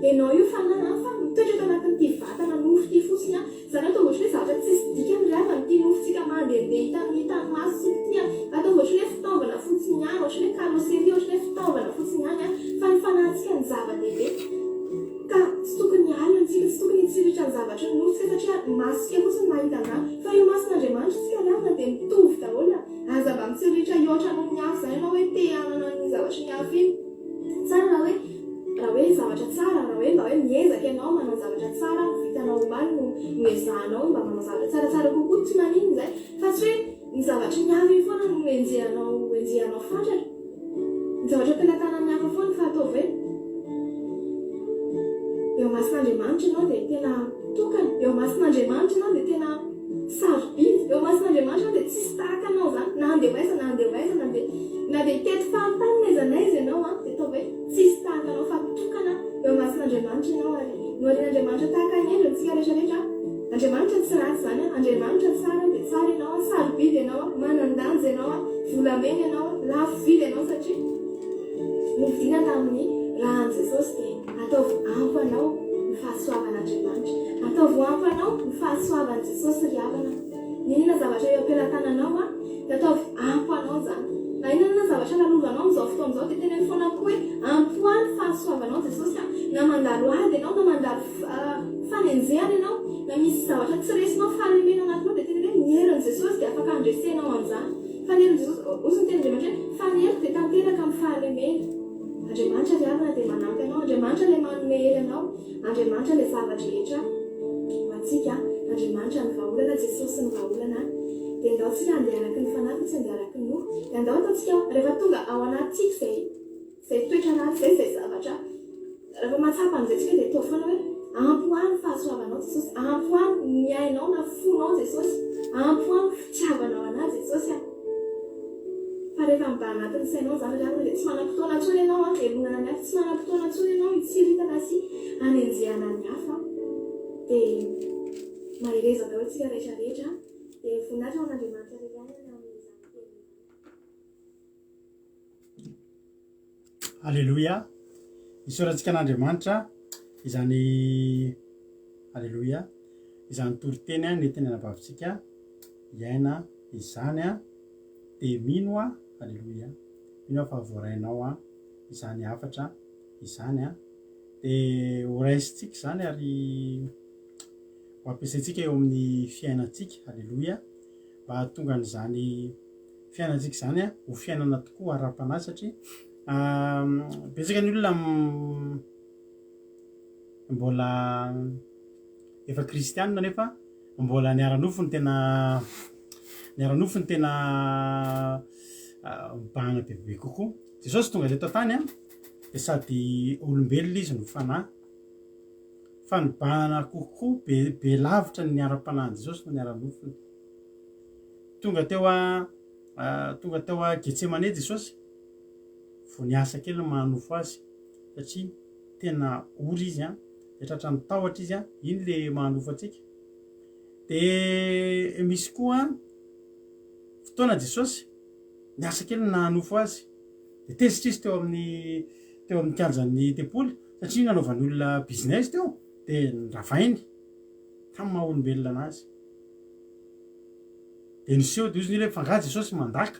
ianao io fanahy an, fa mitoetra ato anatin'ity vatana nofo ity fotsiny an. Izany atao ohatry ny hoe zavatra tsisy dikany ry havana ity. mandehandeha hitan'ny hitan'ny masontsika ity an, ataovy ohatran'ny hoe fitaovana fotsiny ihany, ohatran'ny hoe carrosserie, ohatran'ny hoe fitaovana fotsiny ihany an, fa ny fanahintsika no zava-dehibe. Ka tsy tokony hialona isika, tsy tokony hitsiritra ny zavatry ny nofo isika satria ny masontsika fotsiny mahita an'izany, fa eo imason'Andriamanitra isika ry havana dia mitovy daholo an. Aza mba mitsiritra hihoatra noho ny hafa izany ianao hoe te hanana an'iny zavatry ny hafa iny. Tsara raha hoe raha hoe zavatra tsara, raha hoe mba hoe miezaka ianao manao zavatra tsara vitanao omaly no noezahanao mba manao zavatra tsaratsara kokoa, tsy maninona izay. Fa tsy hoe ny zavatry ny hafa iny foana no enjehanao enjehanao fatratra. Ny zavatra am-pelatanan'ny hafa foana fa ataovy hoe eo imason'Andriamanitra ianao dia tena tokana, eo imason'Andriamanitra ianao dia tena Sarobidy eo imason'Andriamanitra dia tsisy tahaka anao izany na handeha ho aiza na handeha ho aiza na dia na dia hitety fahatany n'aiza n'aiza ianao an dia ataovy hoe tsisy tahaka anao fa tokana eo imason'Andriamanitra ianao ary noharian'Andriamanitra tahaka ny endriny tsika rehetra rehetra Andriamanitra tsy ratsy izany an Andriamanitra tsara dia tsara ianao an sarobidy ianao an manan-danja ianao an volamena ianao an lafo vidy ianao satria novidiana tamin'ny ràn'i Jesosy dia Ataovy ampy anao ny fahasoavan'Andriamanitra. Ataovy ho ampy anao ny fahasoavan'i Jesosy ry havana. N'inona zavatra eo am-pelatananao an, dia ataovy ampy anao izany. Na inona inona zavatra lalovanao amin'izao fotoana izao dia teneno foana koa hoe ampy ho ahy ny fahasoavanao Jesosy an. Na mandalo ady ianao, na mandalo fanenjehana ianao, na misy zavatra tsy resinao, fahalemena ao anatinao dia teneno hoe ny herin'i Jesosy dia afaka handresenao an'izany. Fa ny herin'i Jesosy, hozy ny tenin'Andriamanitra hoe fa ny heriko dia tanteraka amin'ny fahalemena. Andriamanitra ry havana dia manampy anao, Andriamanitra ilay manome hery anao, Andriamanitra ilay zava-drehetra ho antsika, Andriamanitra ny vahaolana, Jesosy ny vahaolana. Dia ndao tsika handeha araky ny fanahy fa tsy handeha araky ny nofo. Dia andao ataontsika rehefa tonga ao anatintsika izay izay toetra ratsy izay, izay zavatra rehefa mahatsapa an'izay tsika dia ataovy foana hoe ampy ho ahy ny fahasoavanao Jesosy, ampy ho ahy ny ainao na fonao Jesosy, ampy ho ahy ny fitiavanao anah Jesosy a. Fa rehefa mibahana anatin'ny sainao izany ry havana dia tsy manam-potoana intsony ianao an, hialonana ny hafa, tsy manam-potoana intsony ianao hitsiritana sy hanenjehana ny hafa. Dia mahereza daholo tsika rehetra rehetra. Dia voninahitra ho an'Andriamanitra irery ihany ny amin'izany teny izany. Aleloia! Isaorantsika an'Andriamanitra izany Aleloia! Izany toriteny nentin'ny anabavintsika hiaina izany an, dia mino aho, Aleloia, mino aho fa voarainao an, izany hafatra izany an, dia ho raisintsika izany ary ho ampiasaintsika eo amin'ny fiainantsika, Aleloia, mba hahatonga an'izany fiainantsika izany an, ho fiainana tokoa ara-panahy satria betsaka ny olona mbola efa kristianina nefa Mbola ny ara-nofo no tena ny ara-nofo no tena mibahana bebe kokoa. Jesosy tonga teto an-tany an, dia sady olombelona izy no fanahy. Fa nibahana kokoa be be lavitra ny ara-panahin'i Jesosy noho ny ara-nofony. Tonga teo a tonga teo a Getsemane Jesosy vao niasa kely ny maha nofo azy satria tena ory izy an. Dia tratran'ny tahotra izy an, iny le maha-nofo antsika. Dia misy koa fotoana Jesosy niasa kely ny naha-nofo azy. Dia tezitra izy teo amin'ny teo amin'ny kianjan'ny tempoly satria nanaovan'ny olona business teo dia niravainy tamin'ny maha-olombelona anazy. Dia niseho dia hozy ny olona hoe fa angaha Jesosy mandaka?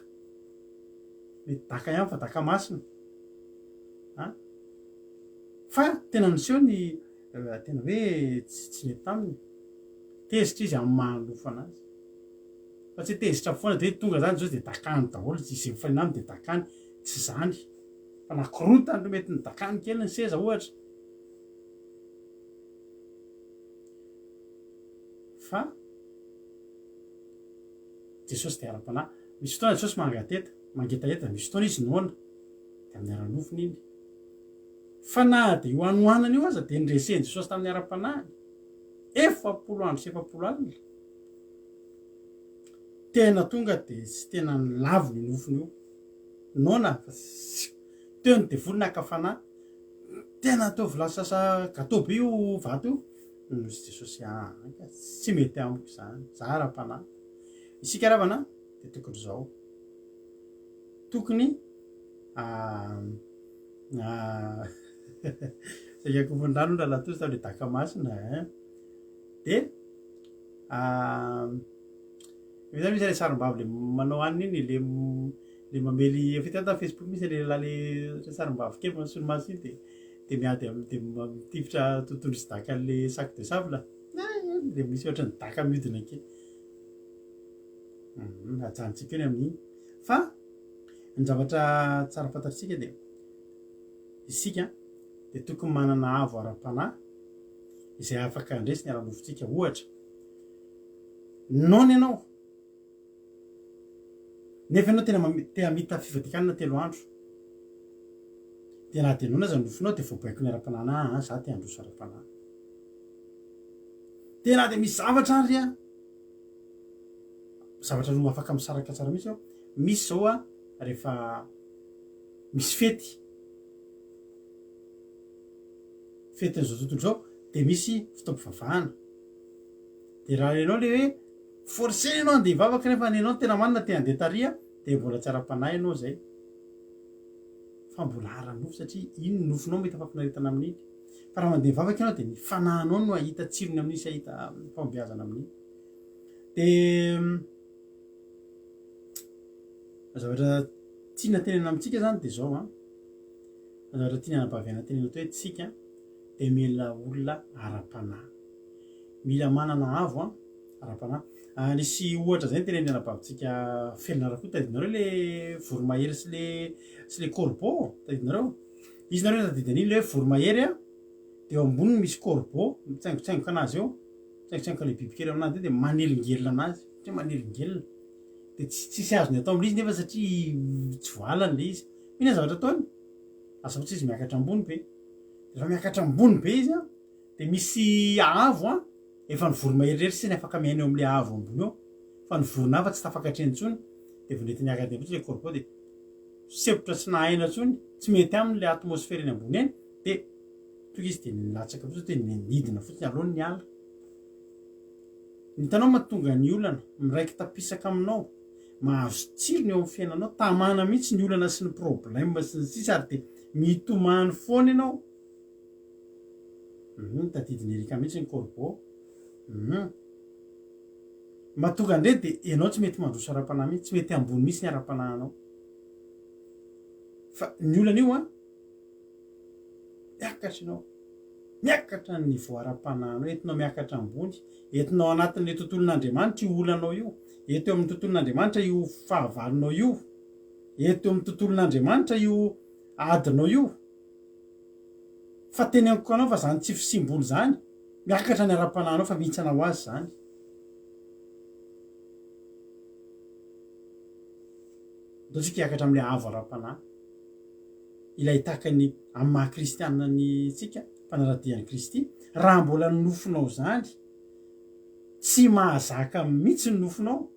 Mety daka ihany fa daka masina. An? Fa tena niseho ny tena hoe tsy tsy nety taminy. Tezitra izy amin'ny maha nofo anazy. Fa tsy hoe tezitra foana dia hoe tonga zany Jesosy dia dakany daholo, izay mifanena aminy dia dakany. Tsy izany. Fa nakorontany aloha mety nodakany kely ny seza ohatra. Fa Jesosy dia ara-panahy. Misy fotoana Jesosy mangateta, mangetaheta, misy fotoana izy noana. Dia amin'ny ara-nofony iny. Fa na dia io hanoanana io aza dia noresen'i Jesosy tamin'ny ara-panahiny, 40 andro sy 40 alina. Tena tonga dia tsy tena nilavina io nofony io. Noana fa teo ny devoly naka fanahy. Tena ataovy lasa sa gâteau be io vato io. Nosy Jesosy ah, tsy mety amiko izany, za ara-panahy. Isika ravana dia tokony izao. Tokony Saika kofon-drano Ralatozy tamin'ilay daka masina eh. Dia. Efa misy ilay sarim-bavy le manao anona iny le le mamely efa hitanao tamin'ny Facebook misy ilay lehilahy le sarim-bavy kely manao solomaso iny de de miady am de mitifitra totohondry sy daka an'le sac de sable. De misy ohatran'ny daka mihodina kely. Ajanontsika eo ny amin'iny. Fa ny zavatra tsara fantatsika dia isika dia tokony manana avo ara-panahy izay afaka handresy ny ara-nofontsika. Ohatra, noana ianao nefa ianao tena te hamita fivadikanana telo andro dia na dia noana aza ny nofonao dia voabaiko ny ara-panahy na ah, za te handroso ara-panahy. Dia na dia misy zavatra ary a zavatra roa afaka misaraka tsara mihitsy eo. Misy zao a rehefa misy fety fetin'izao tontolo izao dia misy fotoam-pivavahana. Dia raha ianao le hoe forcer ianao handeha hivavaka nefa ny anao tena marina te handeha tary dia mbola tsy ara-panahy ianao zay. Fa mbola ara-nofo satria iny ny nofonao mety fampinaretana amin'iny. Fa raha mandeha mivavaka ianao dia ny fanahinao no hahita tsirony amin'iny sy hahita fahombiazana amin'iny. Dia zavatra tiana tenena amintsika zany dia zao an. Zavatra tiana anabavy aina tenena atao hoe tsika dia mila olona ara-panahy. Mila manana avo an, ara-panahy. Ah, nisy ohatra zay nitenen'ny anabavintsika Felina Rakoto, tadidinareo le voromahery sy le sy le corbeau, tadidinareo? Izy nareo tadidy an'iny le hoe voromahery an, de eo amboniny misy corbeau mitsaingotsaingoka anazy eo, mitsaingotsaingoka le bibikely eo aminazy eo de manelingelina anazy, ohatra hoe manelingelina. De tsy tsisy azony atao amin'izy nefa satria tsy voalany le izy. Inona zavatra ataony? Lasa fotsiny izy miakatra ambony be. Rehefa miakatra ambony be izy an, Dia misy haavo an, efa ny voromahery irery sisa ny afaka miaina eo amin'ilay haavo ambony eo, fa ny vorona hafa tsy tafakatra eny intsony, dia vao nentiny niakatra eny fotsiny ilay corbeau dia sempotra tsy nahaina intsony, tsy mety aminy ilay atmosphère eny ambony eny, dia tonga izy dia nilatsaka fotsiny dia nidina fotsiny aleony niala. Ny hitanao mahatonga ny olana miraiki-tapisaka aminao, mahazo tsirony eo amin'ny fiainanao, tamana mihitsy ny olana sy ny problème sy ny sisa ary dia mitomany foana ianao. Hum, tadidin'i Erika mihitsy ny corbeau. Hum. Mahatonga an'ireny dia ianao tsy mety mandroso ara-panahy mihitsy, tsy mety ambony mihitsy ny ara-panahinao. Fa ny olana io an, miakatra ianao, miakatra ny niveau ara-panahinao, entinao miakatra ambony, entinao anatin'ilay tontolon'Andriamanitra io olanao io, ento eo amin'ny tontolon'Andriamanitra io fahavalonao io, ento eo amin'ny tontolon'Andriamanitra io adinao io. Fa teneniko anao fa zany tsy fisiam-bola zany, miakatra ny ara-panahinao fa mihintsana ho azy zany. Ndao tsika hiakatra amin'ilay avo ara-panahy, ilay takany amin'ny maha kristianina ny tsika, mpanara-dia an'i Kristy, raha mbola ny nofonao zany tsy mahazaka mihitsy ny nofonao,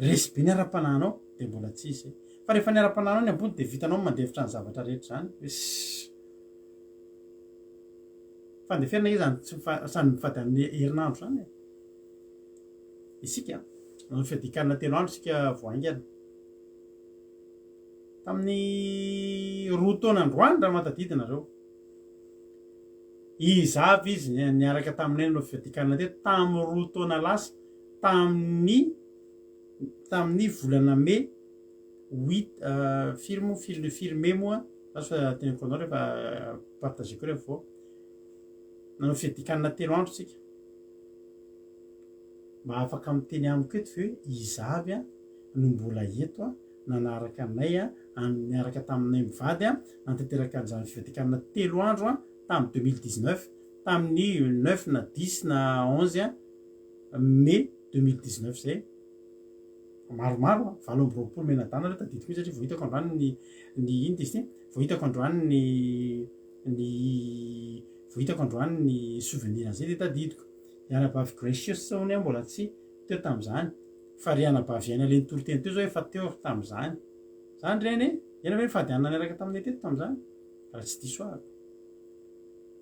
resy be ny ara-panahinao dia mbola tsy izy. Fa rehefa ny ara-panahinao ny ambony dia vitanao ny mandefitra ny zavatra rehetra izany. Hoe sss. Fandeferana ange izany tsy samy mifady amin'ny herinandro izany e. Isika, nanao fiadian-kanina telo andro isika vao haingana. Tamin'ny roa taona androany raha mahatadidy nareo. Iza avy izy niaraka taminay nanao fiadian-kanina teto tamin'ny roa taona lasa tamin'ny tamin'ny volana mey huit firy moa firy le firy mey moa lasa fa teneniko anao rehefa partageko rehefa vao nanao fiadikanina telo andro tsika mba afaka miteny amiko eto ve hoe iza avy a no mbola eto a nanaraka anay a niaraka taminay mivady a nantanteraka an'izany fivadikanina telo andro a tamin'ny 2019 tamin'ny neuf na dix na onze a mai 2019 zay Maromaro an, 28 mianadahy nareo tadidiko mihitsy satria vao hitako androany ny ny inona izy ity? Vao hitako androany ny ny vao hitako androany ny souvenir an'izay dia tadidiko. Ny anabavy Gracious hono aho mbola tsy teo tamin'izany fa ry anabavy Aina le nitory teny teo zao efa teo tamin'izany. Zany ry Aina e? Ianao ve nifady hanina niaraka taminay teto tamin'izany? Raha tsy diso ahako.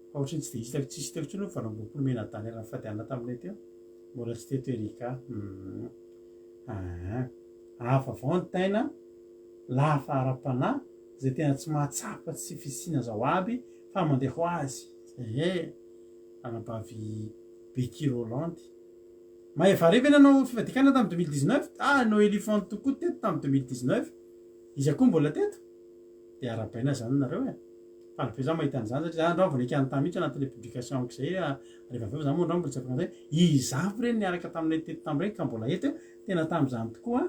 Fa ohatran'ny tsy dia hitako tsisy hitako intsony hoe 28 mianadahy niara-nifady hanina taminay teo. Mbola tsy teto Erika. Hum. Aa. Hafa avao ny taina lafa ara-panahy zay tena tsy mahatsapa tsy fisiana zao aby fa mandeha ho azy. Ehe. Anabavy Becky Rolland. Mahefa ve nanao fivadikana tamin'ny 2019? Ah, Noelie Font tokoa teto tamin'ny 2019. Iza koa mbola teto? Dia arahabaina izany nareo e. Faly be za mahita an'izany satria za androany vao naika anontany mihitsy anatin'ilay publication-ko izay rehefa avy eo za moa androany mbola tsy afaka nanontany hoe iza avy ireny niaraka taminay teto tamin'ireny ka mbola eto e. Tena tamin'izany tokoa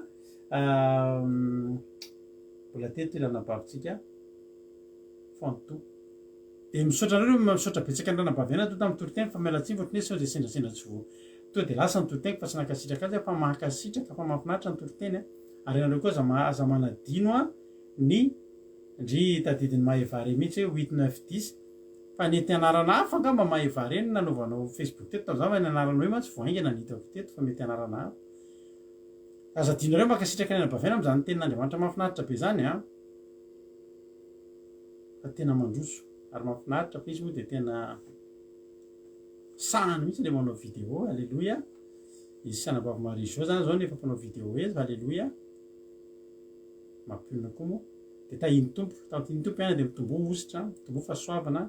mbola teto ilay anabavintsika Fanto. Dia misaotra anareo, misaotra betsaka ny ranabavy aina tonga tamin'ny toriteny fa miala tsiny fa ohatran'ny hoe sao dia sendrasendra tsy voa. Tonga dia lasa ny toriteniko fa tsy nankasitraka azy aho fa mankasitraka fa mahafinaritra ny toriteny a. Ary ianareo koa aza aza manadino a ny ndry tadidin'i Maeva mihitsy hoe huit neuf dix fa nety anarana hafa angamba Maeva no nanaovanao Facebook teto tamin'izany fa ny anaranao io mantsy vao haingana no hitako teto fa mety anarana hafa. Aza adinonareo mankasitraka ny anabavy aina amin'izany tenin'Andriamanitra mahafinaritra be izany a. Fa tena mandroso ary mahafinaritra fa izy moa dia tena sahany mihitsy ilay manao vidéo, aleloia. Izy sy anabavy Marie Jo zany zao no efa mpanao vidéo eto, aleloia. Mampionona koa moa. Dia tahin'ny Tompo, tahin'ny Tompo ihany dia mitomboa hosotra, mitomboa fahasoavana,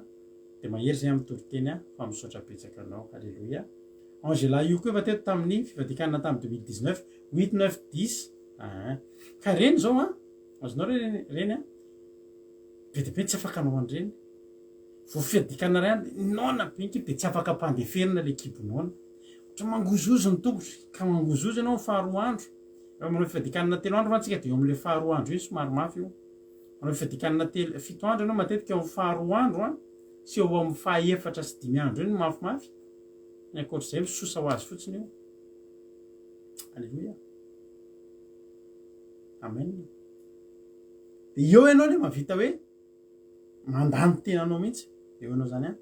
dia mahery izay amin'ny toriteny fa misaotra betsaka anao, aleloia. Angela io koa efa teto tamin'ny fivadikanana tamin'ny 2019, huit, neuf, dix, ah. Ka ireny izao an, azonao re ireny an, be dia be tsy afaka hanao an'ireny. Vao fiadikana iray an, noana be ny kibo dia tsy afaka ampandeferina ilay kibo noana. Ohatra mangozohozo ny tongotra, ka mangozohozo ianao amin'ny faharoa andro. Raha manao fiadikanana telo andro mantsy isika dia eo amin'ilay faharoa andro iny somary mafy io. Manao fiadikanana telo, fito andro ianao matetika eo amin'ny faharoa andro an, sy eo amin'ny fahaefatra sy dimy andro iny no mafimafy. Ny ankoatr'izay misosa ho azy fotsiny io. Aleloia. Amen. Dia eo ianao ilay mahavita hoe mandà ny tenanao mihitsy. Eo ianao izany an,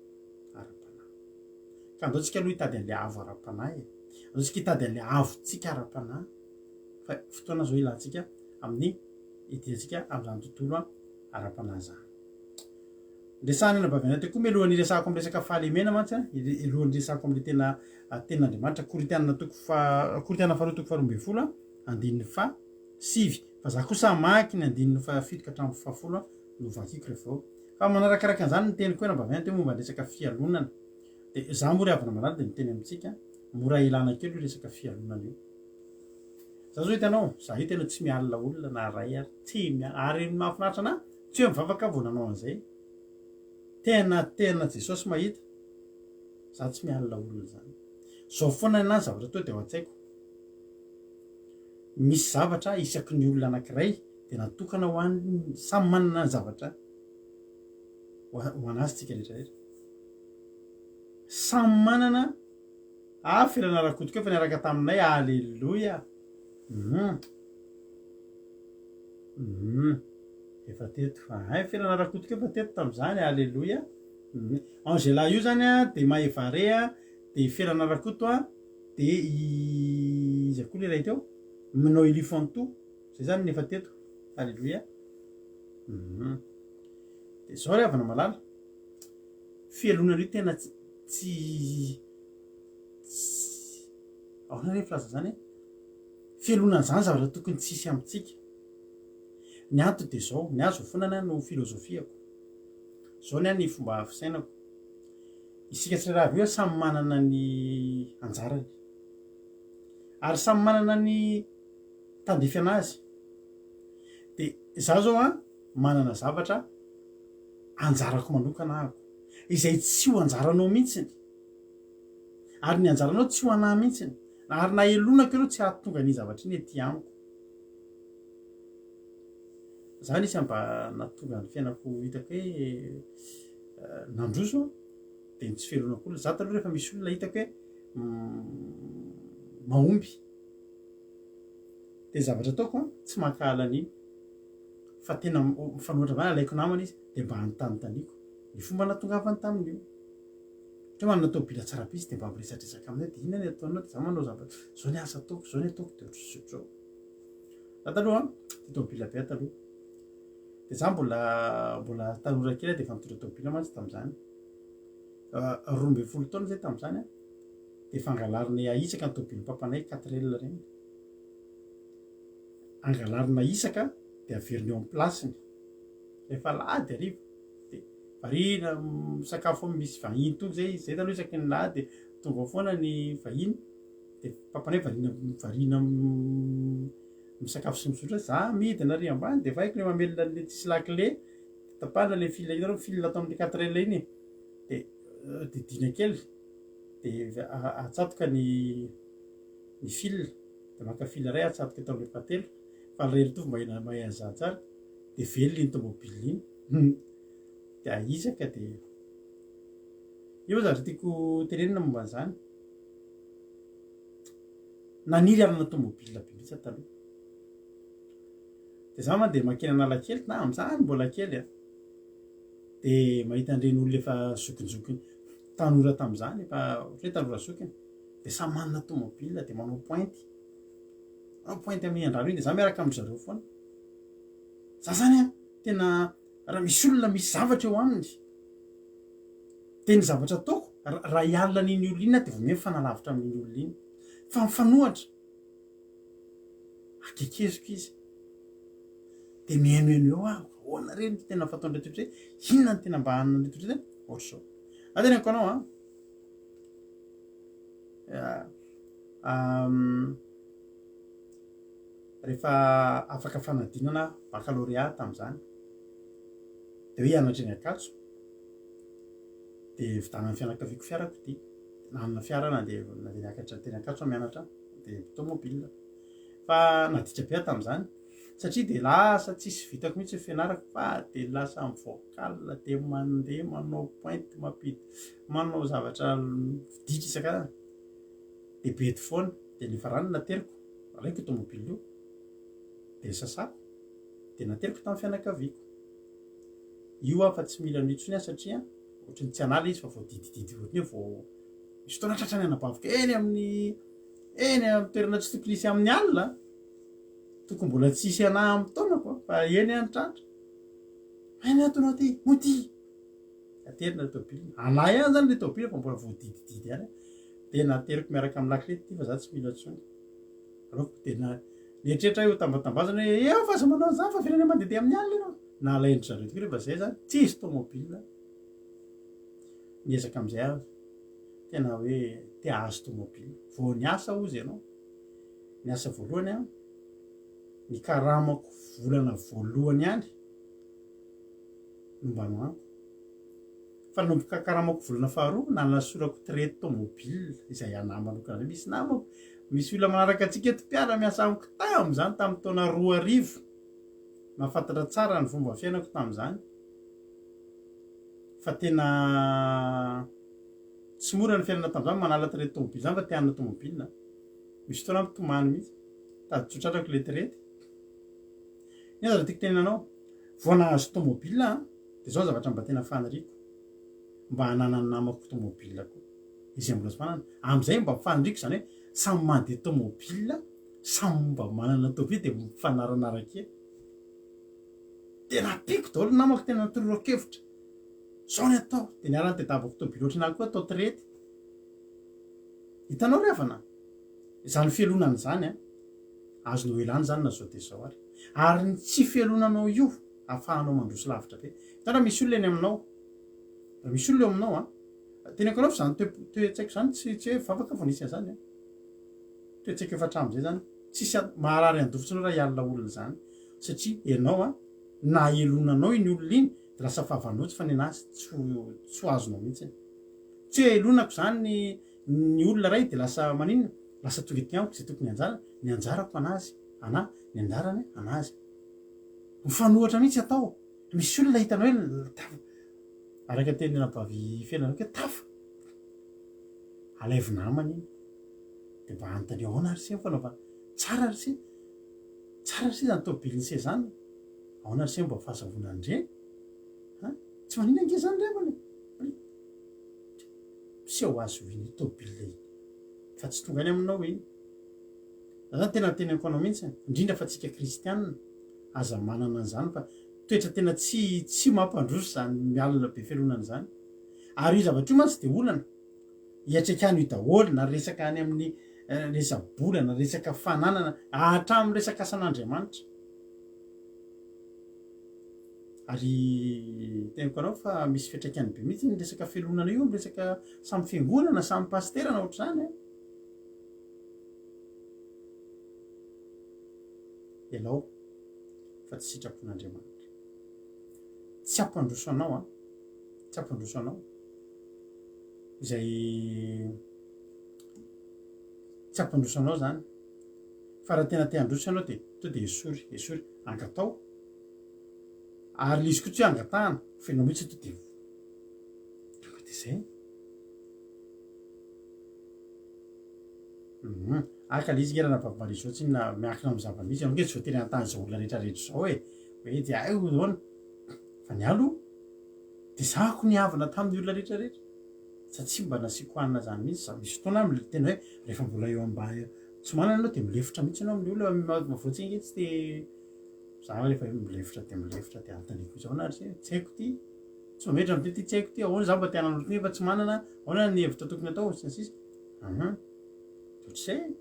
ara-panahy. Ka andao tsika aloha hitady an'ilay avo ara-panahy e. Andao tsika hitady an'ilay avontsika ara-panahy. Fa fotoana izao ilantsika amin'ny hidirantsika amin'izany tontolo ara-panahy izany. Resahana anabavy anay teo koa mialohan'ny hiresahako amin'ny resaka fahalemena mantsy an, alohan'ny hiresahako amin'ilay tena tenin'Andriamanitra, Korintiana toko faha, Korintiana faharoa toko faharoa ambin'ny folo andininy faha sivy. Fa za kosa hamaky ny andininy fahafito ka hatramin'ny fahafolo no vakiko rehefa eo. Fa manarakaraka an'izany ny teniko hoe anabavy anay teo momba ny resaka fialonana. Dia za moa ry havana malala dia miteny amintsika, mora elana kely io resaka fialonana io. Za zao hitanao, za io tena tsy mialona olona na ray ary, tsy mialona, ary ny mahafinaritra anah, tsy hoe mivavaka aho vao nanao an'izay. Tena tena Jesosy mahita, za tsy mialona olona zany. Zao foana ny zavatra tonga dia ao an-tsaiko. Misy zavatra isaky ny olona anankiray dia natokana ho an'ny, samy manana ny zavatra ho an'azy tsika rehetra rehetra. Samy manana, ah Felana Rakoto koa efa niaraka taminay, aleloia. Hum. Hum. Efa teto. Ahay Felana Rakoto koa efa teto tamin'izany, aleloia. Hum. Angela io zany a, dia Maevare a, dia Felana Rakoto a, Dia iza koa le iray teo? Noelie Fantou. Zay zany ny efa teto. Alléluia. Mhm. Dia zao ry havana malala. Fialonana io tena tsy tsy ahoana re filaza zany e? Fialonana zany zavatra tokony tsy hisy amintsika. Ny antony dia zao, ny azo foana ny no filozofiako. Zao ny ahy ny fomba fisainako. Isika tsirairay avy eo samy manana ny anjarany. Ary samy manana ny tandrify anazy. Dia izaho izao an, manana zavatra anjarako manokana ahako. Izay tsy ho anjaranao mihitsiny. Ary ny anjaranao tsy ho anah mihitsiny. Ary na elonako ianao tsy hahatonga an'iny zavatra iny ety amiko. Za anisany mba nahatonga ny fiainako hitako hoe nandroso aho dia ny tsy fialonako olona. Za taloha rehefa misy olona hitako hoe mahomby dia ny zavatra ataoko an, tsy mankahala an'iny fa tena mifanohitra amin'izany, alaiko namana izy dia mba anontanintaniako ny fomba nahatongavany tamin'io. Ohatra hoe manana tômôbila tsara be izy dia mba miresadresaka aminy hoe dia inona ny ataonao dia za manao zavatra, izao ny asa ataoko, izao ny ataoko dia ohatr'izao sy ohatr'izao. Za taloha an, tia tômôbila be aho taloha. Dia za mbola mbola tanora kely aho dia efa nitondra tômôbila mantsy tamin'izany. 12 taona zay tamin'izany an, dia efa angalarina isaka ny tômôbilin'ny papanay quatre L ireny. Angalarina isaka dia averina eo amin'ny place-ny. Rehefa alahady hariva dia variana misakafo ao misy vahiny tonga zay, zay taloha isaky ny alahady dia tonga ao foana ny vahiny. Dia papanay variana variana misakafo sy misotro hoe za midina ary ambany dia efa haiko le mamelona an'le tsisy lakile, tapahana le fil, hitanareo fil atao amin'le 4L iny e, dia didiana kely dia atsatoka ny ny fil, dia maka fil iray atsatoka eto amin'le fahatelo, fa le retour mahay mahay an'izany tsara, dia velona iny tomobile iny, dia ahitsaka dia io zavatra tiako tenenina momba an'izany. Naniry hanana tomobile be mihitsy aho taloha. Dia za mandeha mankeny Analakely, na amin'izany mbola kely a. Dia mahita an'ireny olona efa zokinjokiny, tanora tamin'izany, efa ohatra hoe tanora zokiny. Dia samy manana tomobile, dia manao pointy. Manao pointy amin'iny andrano iny, dia za miaraka amin-dry zareo foana. Za zany a, tena raha misy olona misy zavatra eo aminy, Dia ny zavatra ataoko, raha hialona an'iny olona iny aho dia vao miha mifanalavitra amin'iny olona iny. Fa mifanohatra, akekeziko izy. Dia mihainohaino eo aho, ahoana re no tena fataon'ireto olona ireto, inona no tena mba hanan'ireto olona ireto, ohatr'izao. Za teneniko anao an, rehefa afaka fanadinana baccalauréat tamin'izany, dia hoe hianatra eny Ankatso, dia vidanan'ny fianakaviako fiarako ity, nanana fiara aho nandeha nandeha niakatra teny Ankatso aho mianatra dia tomobile, fa naditra be aho tamin'izany satria dia lasa tsisy vitako mihitsy ny fianarako fa dia lasa mi-vocal dia mandeha manao pointe mampidi- manao zavatra ditra isan-karazany, dia bedy foana, dia ny farany nateriko, alaiko io tomobile io dia sasako dia nateriko tamin'ny fianakaviako. Io aho fa tsy mila an'io intsony aho satria ohatry ny tsy hanala izy fa voadidididy ohatry ny hoe vao misy fotoana tratran'ny anabaviko eny amin'ny eny amin'ny toerana tsy tokony hisy amin'ny alina, tokony mbola tsy hisy anah amin'ny taonako fa eny aho no tratra. Eny aho tonao aty, mody! Aterina ilay tôbily. Anah ihany zany ilay tôbily fa mbola voadidididy ihany. Dia nateriko miaraka amin'ny lakile ity fa za tsy mila intsony. Aleoko dia nieritreritra aho hotambatambazana hoe eo fa aza manao an'izany fa avelany mandehandeha amin'ny alina ianao. Nalain-dry zareo tokoa rehefa izay zany, tsisy tômôbila. Niezaka amin'izay aho, tena hoe te hahazo tômôbila. Vao niasa hozy ianao, niasa voalohany aho, ny karamako volana voalohany ihany no mba nohaniko. Fa nanomboka karamako volana faharoa, nanasorako traite tômôbila izay anah manokana izay. Misy namako, misy olona manaraka antsika eto mpiara-miasa amiko tamin'izany tamin'ny taona 2000. Mahafantatra tsara ny fomba fiainako tamin'izany fa tena tsy mora ny fiainana tamin'izany, manala traite tomobile zany fa te hanana tomobile. Misy fotoana aho mitomany mihitsy, tady tsy ho tratrako ilay traite. Inona zavatra tiako tenenana anao? Vao nahazo tomobile aho dia izao ny zavatra mba tena faniriako, mba hananan'ny namako tomobile koa, izay mbola tsy manana. Amin'izay mba faniriako izany hoe samy mandeha tomobile Samy mba manana tobile dia mifanaranarak kely. Dia nampiako daholo ny namako tena notolorako-kevitra. Zao ny atao. Dia niala nitadiavako tobile ohatran'ahy koa atao traite. Hitanao ry havana? Izany fialonana izany an, azonao elana izany na zao dia zao ary. Ary ny tsy fialonanao io ahafahanao mandroso lavitra be. Hitanao raha misy olona eny aminao, raha misy olona eo aminao an, teneniko anao fa izany toe-tsaiko izany tsy tsy hoe vavaka vao nisy an'izany an. Toe-tsaiko efa hatramin'izay zany, tsisy maharary andoha fotsiny raha hialona olona izany satria ianao an, na elonanao iny olona iny dia lasa fahavalonao tsy fa nenazy tsy ho tsy ho azonao mihitsy. Tsy hoe elonako izany ny ny olona iray dia lasa maninona? Lasa tonga ety amiko izay tokony anjara, ny anjarako anazy, anah, ny anjarany anazy. Mifanohitra mihitsy atao. Misy olona hitanao hoe tafa, araka ny tenin'ny anabavy Fela hoe tafa. Alaivo namana iny. Dia mba anontanio ahoana ary se ny fanaovana, tsara ry se, tsara ry se izany tomobilin'i se izany, ahoana ry se mba fahazahoana an'ireny? An? Tsy maninona ange izany ry havana e! Miseho azy ho iny tômôbila iny, fa tsy tonga any aminao iny. Za zany tena teneniko anao mihitsy, indrindra fa tsika kristianina, aza manana an'izany fa toetra tena tsy tsy mampandroso izany mialona be fialonana izany. Ary io zavatra io mantsy dia olana. Hiatrika an'io daholo na resaka any amin'ny resa-bola na resaka fananana hatramin'ny resaka asan'Andriamanitra. Ary teniko anao fa misy fiantraikany be mihitsy ny resaka fialonana io amin'ny resaka samy fiangonana, samy pasitera na ohatr'izany an. Ialao fa tsy sitrapon'Andriamanitra. Tsy hampandroso anao an, tsy hampandroso anao izay tsy hampandroso anao zany. Fa raha tena te handroso ianao dia to dia esory, esory, angatao. Ary le izy koa tsy hoe angatahana fa ianao mihitsy to dia tonga dia zay. Hum, aka le izy nge ranabavy Marie Jo tsinona miankina amin'ny zava-misy, ianao nge tsy voatery hanontany izao olona rehetra rehetra izao e, hoe dia hay ahoana, fa ny ahy aloha dia zahako nihavana tamin'ny olona rehetra rehetra, za tsy mba nasiako hanina zany mihitsy, za misy fotoana aho tena hoe rehefa mbola eo ambany tsy manana ianao dia milefitra mihitsy ianao amin'ny olona, voatsy nge tsy de za rehefa hoe milefitra dia milefitra dia anontaniako izy ahoana ary se, tsy haiko ity, tsy mametra amin'ity ty tsy haiko ity, ahoana za mba te hanana ohatran'ity nefa tsy manana, ahoana ny hevitra tokony atao sy ny sisa. Hum. Ohatr'izay e.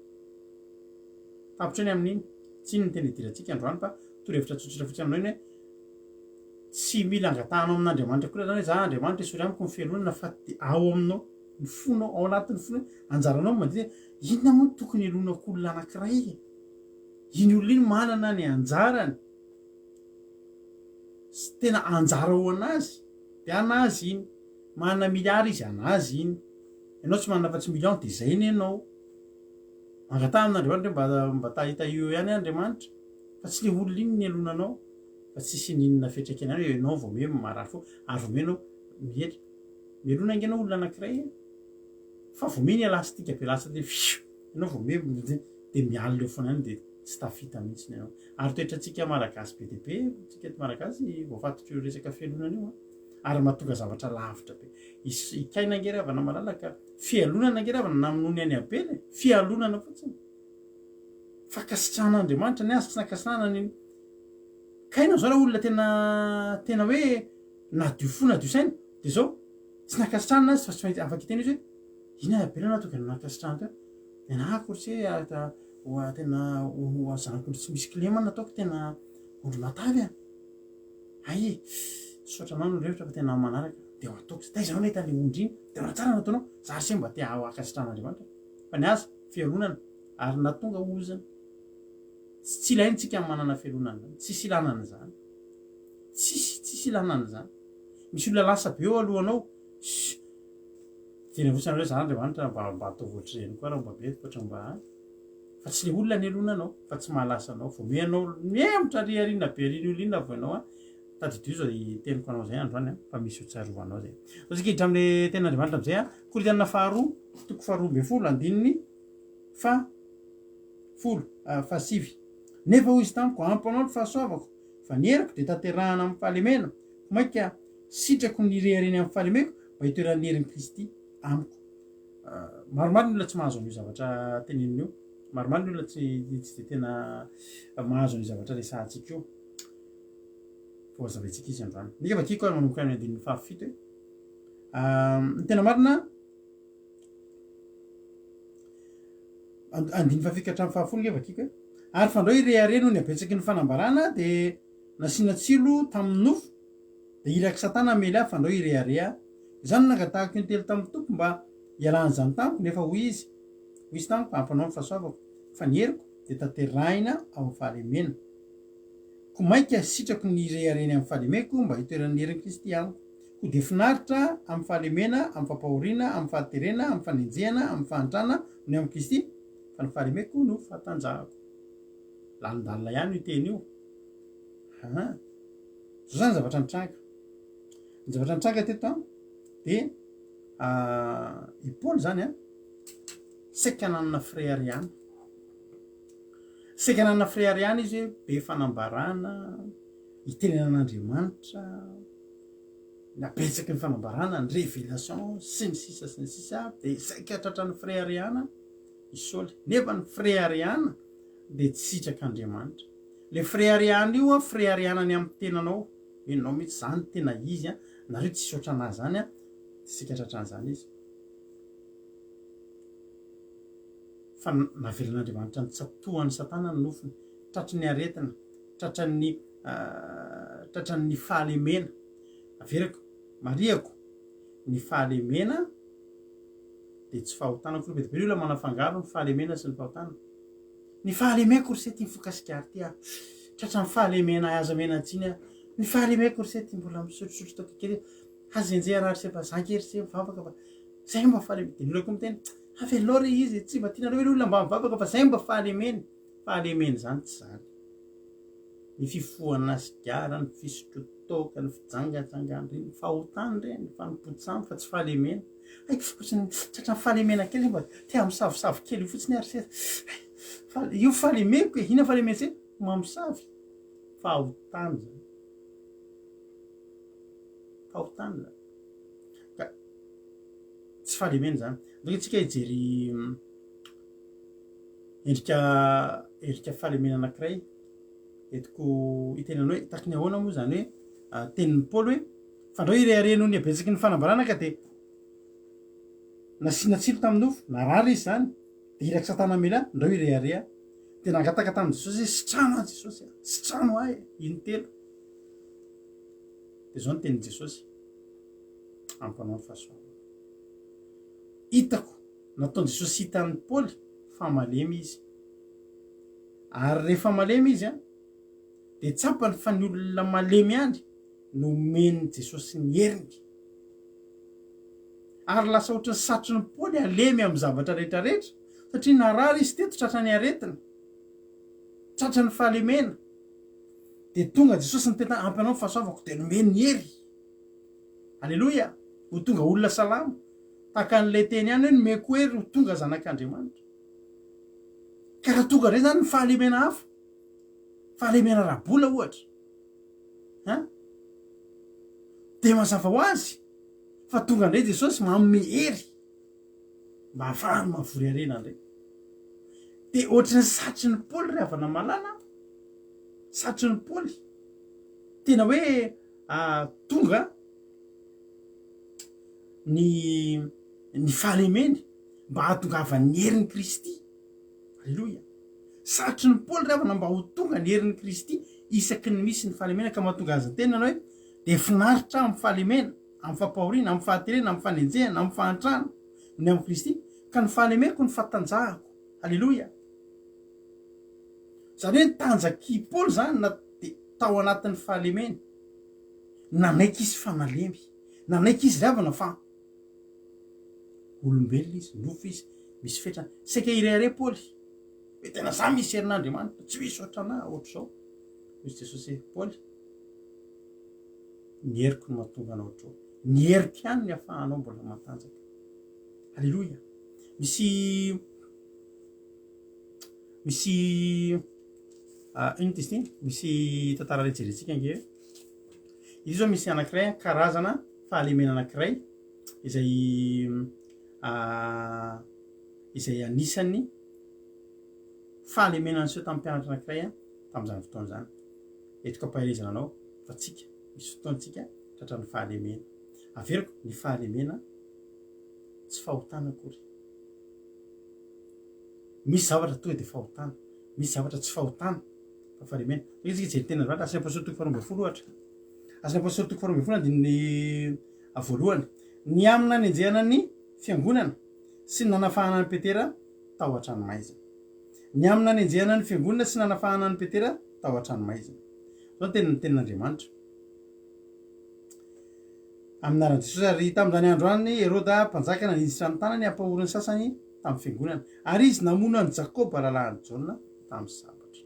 Tapitra eo ny amin'iny. Tsy iny no tena idirantsika androany fa torohevitra tsotsotra fotsiny aminao iny hoe tsy mila angatahanao amin'Andriamanitra akory zany hoe za Andriamanitra esory amiko ny fialonana fa ao aminao, ny fonao, ao anatin'ny fonao hoe anjaranao ny mandinika hoe inona moa no tokony hialonako olona anankiray e? Iny olona iny manana ny anjarany sy tena anjara ho an'azy dia an'azy iny. Manana milliard izy an'azy iny. Ianao tsy manana afa-tsy million dia izay anie ianao. Mangataha amin'Andriamanitra hoe mba mba tahitahio eo ihany Andriamanitra fa tsy le olona iny no nialonanao fa tsisy n'inona fiantraikany any hoe ianao vao miha marary fo ary vao miha ianao mihetra. Mialona ange ianao olona anankiray e! Fa vao miha ny elastique be lasa dia fiu! Ianao vao miha dia mialona eo foana ihany dia tsy tafita mihitsy ianao. Ary toetrantsika Malagasy be dia be, tsika eto Malagasy voafatotr'io resaka fialonana io an! Ary mahatonga zavatra lavitra be. I Kaina ange ry havana malala ka fialonana ange ry havana namonoany an'i Abela e! Fialonana fotsiny. Fankasitrahan'Andriamanitra ny azy, tsy nankasitrahana ny Kaina zao raha olona tena tena hoe nadio fo nadio saina dia zao tsy nankasitrahana azy fa tsy maintsy afaka hiteny izy hoe inona i Abela nahatonga ny nankasitrahana teo? Ny anah akory tsy hoe tena zanak'ondry tsy misy kilema nataoko tena ondry matavy a! Hay e! Misaotra anao ny hevitra fa tena amin'ny manaraka dia ho ataoko. Taiza anao nahita an'ilay ondry iny? Dia raha tsara nataonao, za ry se mba te hankasitrahan'Andriamanitra. Fa ny azy, fialonana, ary nahatonga ozona. Tsy ilaina tsika ny manana fialonana izany. Tsisy ilana an'izany. Tsisy, tsisy ilana an'izany. Misy olona lasa be eo alohanao. Shh! Jereo fotsiny hoe za Andriamanitra mba mba ataovy ohatr'ireny koa raha mba mety, ohatra mba Fa tsy le olona nialona anao fa tsy mahalasa anao vao miha anao mihemotra ary aoriana be ary iny olona iny vao ianao an tadidio zao teniko anao zay androany an fa misy ho tsarovanao zay. Zao tsika hiditra amle tenin'Andriamanitra amizay an Korintiana faharoa toko faharoa ambin'ny folo andininy faha folo faha sivy Nefa hoy izy tamiko ampy anao ny fahasoavako fa ny heriko dia tanterahana amin'ny fahalemena ko mainka sitrako ny hirehareny amin'ny fahalemeko mba hitoeran'ny herin'i Kristy amiko. Maromaro ny olona tsy mahazo an'io zavatra tenenina io. Maromaro ny olona tsy tsy dia tena mahazo an'io zavatra resahantsika io. Vao hazavaintsika izy androany. Ndika vakiko ary manomboka amin'ny andininy fahafito e. Ny tena marina andininy fahafito ka hatramin'ny fahafolo nge vakiko e. Ary fandrao hirehareha noho ny habetsaky ny fanambarana dia nasiana tsilo tamin'ny nofo dia irak'i Satana hamely ahy fandrao hirehareha Izany no nangatahako intelo tamin'ny Tompo mba hialan'izany tamiko, nefa hoy Izy, hoy Izy tamiko, Ampanao ny fahasoavako, fa ny heriko dia tanterahina ao amin'ny fahalemena. Koa mainka sitrako ny hirehareny amin'ny fahalemeko mba hitoeran'ny herin'i Kristy amiko. Koa dia finaritra amin'ny fahalemena, amin'ny fampahoriana, amin'ny fahaterena, amin'ny fanenjehana, amin'ny fahantrana noho ny amin'i Kristy, fa ny fahalemeko no fahatanjahako. Lalindalina ihany io teny io. Aa. Izao izany ny zavatra nitranga. Ny zavatra nitranga teto an, dia i Paoly izany an, saika nanana fireharehana. Saika nanana fireharehana izy hoe be fanambarana, itenenan'Andriamanitra, nabetsaky ny fanambarana, ny révélation, sy ny sisa sy ny sisa, dia saika tratran'ny fireharehana i Saoly. Nefa ny fireharehana dia tsy sitrak'Andriamanitra. Le fireharehana io an, fireharehana ny amin'ny tenanao. Henonao mihitsy zany tena izy an, nareo tsisy ohatranah zany an, tsisy tratran'izany izy. Fa navelan'Andriamanitra nitsatohan'i satana ny nofony, tratry ny aretina, tratran'ny tratran'ny fahalemena. Averiko, marihako, ny fahalemena dia tsy fahotana akory, be dia be ny olona manafangaro ny fahalemena sy ny fahotana. Ny fahalemeko ry se ty mifoka sigara ty ah. Tratran'ny fahalemena aza omena tsiny ah. Ny fahalemeko ry se ty mbola misotrosotro toaka kely. Aza enjehina ry se fa za nge ry se mivavaka fa zay mba fahalemena. Dia ny olona koa miteny, avelao re izy e, tsy mba tianareo ve ny olona mba mivavaka fa zay mba fahalemeny. Fahalemena izany tsy izany. Ny fifohana sigara, ny fisotroan-toaka, ny fijangajangana ireny, fahotana ireny, fanompoan-tsampy fa tsy fahalemena. Hay, ohatran'ny tratran'ny fahalemena kely mba te hamosavosavo kely io fotsiny ary se. Hay, fa io fahalemeko e, inona fahalemena se? Mamosavy. Fahotana izany. Fahotana izany. Ka tsy fahalemena izany. Ndao isika hijery endrika endrika fahalemena anankiray entiko hitenenana hoe taky ny ahoana moa izany hoe tenin'i Paoly hoe fandrao hirehareha noho ny habetsaky ny fanambarana ka dia nasiana tsilo tamin'ny nofo, narary izy izany, dia irak'i Satana hamela ahy, ndrao hirehareha. Dia nangataka tamin'i Jesosy izy, sitrano aho Jesosy a, sitrano ahy e, intelo. Dia izao ny tenin'i Jesosy, ampanao ny fahasoavana. Hitako, nataon'i Jesosy hitan'i Paoly fa malemy izy. Ary rehefa malemy izy, dia tsapany fa ny olona malemy ihany no omen'i Jesosy ny heriny. Ary lasa ohatran'ny satrin'i Paoly halemy amin'ny zavatra rehetra rehetra, satria narary izy teto tratran'ny aretina, tratran'ny fahalemena. Dia tonga Jesosy niteny taminy, ampy anao ny fahasoavako, dia nomeny hery. Aleloia! Ho tonga olona salama. Tahaka an'ilay teny ihany hoe nomeko hery ho tonga zanak'Andriamanitra. Ka raha tonga indray izany ny fahalemena hafa, fahalemena ara-bola ohatra, an, dia mazava ho azy fa tonga indray Jesosy manome hery mba hahafahany mahavory harena indray. Dia ohatry ny satrin'i Paoly ry havana malala, satrin'i Paoly, tena hoe tonga ny ny fahalemeny mba hahatongavan'ny herin'i Kristy. Aleloia. Satrin'i Paoly ry havana mba ho tonga ny herin'i Kristy isaky ny misy ny fahalemena ka mahatonga azy niteny nanao hoe dia finaritra aho amin'ny fahalemena, amin'ny fampahoriana, amin'ny fahaterena, amin'ny fanenjehana, amin'ny fahantrana ny amin'i Kristy ka ny fahalemeko no fahatanjahako. Aleloia. Izany hoe ny tanjak'i Paoly izany na dia tao anatin'ny fahalemeny. Nanaiky izy fa nalemy. Nanaiky izy ry havana fa olombelona izy, nofo izy, misy fetrany. Saika hirehareha Paoly. Hoe tena za misy herin'Andriamanitra, tsy misy ohatranà ohatr'izao. Hoy Jesosy hoe, Paoly, ny heriko no mahatonga anao ohatr'izao. Ny heriko ihany ny ahafahanao mbola matanjaka. Aleloia. Misy misy ah, ino ty izy ity? Misy tantara iray jerentsika ange. Izy izao misy anankiray karazana fahalemena anankiray izay izay anisan'ny fahalemena niseho tamin'ny mpianatra anankiray tamin'izany fotoana izany. Entiko ampaherezana anao fa tsika misy fotoantsika tratran'ny fahalemena. Averiko, ny fahalemena tsy fahotana akory. Misy zavatra tonga dia fahotana, misy zavatra tsy fahotana fa fahalemena. Tonga isika hijery teny Andriamanitra, Asan'ny Apostoly toko faharoa ambin'ny folo ohatra. Asan'ny Apostoly toko faharoa ambin'ny folo andininy voalohany. Ny amin'ny nanenjehana ny fiangonana sy ny nanafahana an'i Petera tao an-tranomaizina. Ny amin'ny nanenjehana ny fiangonana sy nanafahana an'i Petera tao an-tranomaizina. Izao ny tenin'ny tenin'Andriamanitra. Amin'ny anaran'i Jesosy. Ary tamin'izany andro any Heroda mpanjaka naninjitra ny tanany hampahory ny sasany tamin'ny fiangonana. Ary izy namono an'i Jakoba rahalahin'i Jaona tamin'ny sabatra.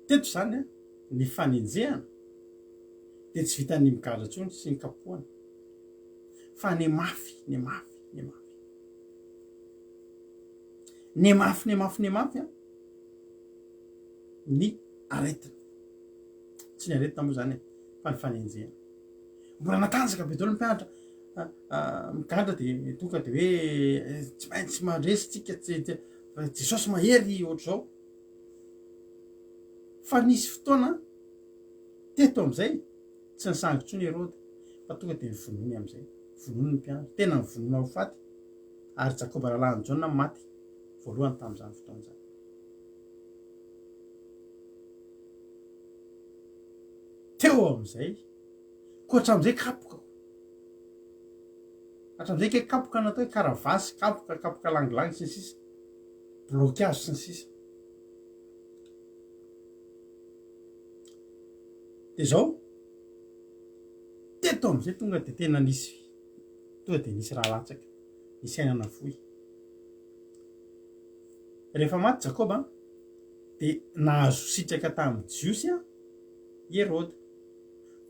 Teto izany ny fanenjehana dia tsy vitan'ny migadra intsony sy ny kapohana fa ny mafy, ny mafy, ny mafy. Ny mafy, ny mafy, ny mafy an, ny aretina. Tsy ny aretina moa izany e, fa ny fanenjehana. Mbola natanjaka be daholo ny mpianatra migadra dia tonga dia hoe tsy maintsy mandresy tsika, tsy Jesosy mahery ohatr'izao. Fa nisy fotoana teto amin'izay tsy nisangy intsony Heroda fa tonga dia novonoiny amin'izay. Vonoiny ny mpianatra. Tena novonoina ho faty. Ary Jakoba rahalahin'i Jaona maty voalohany tamin'izany fotoana izany. Teo amin'izay, koa hatramin'izay kapoka. Hatramin'izay kay kapoka natao hoe karavasy, kapoka, kapoka langilangy sy ny sisa. Bloky hazo sy ny sisa. Dia izao, teto amin'izay tonga dia tena nisy, tonga dia nisy rà latsaka, nisy aina nafoy. Rehefa maty Jakoba, dia nahazo sitraka tamin'ny Jiosy i Heroda.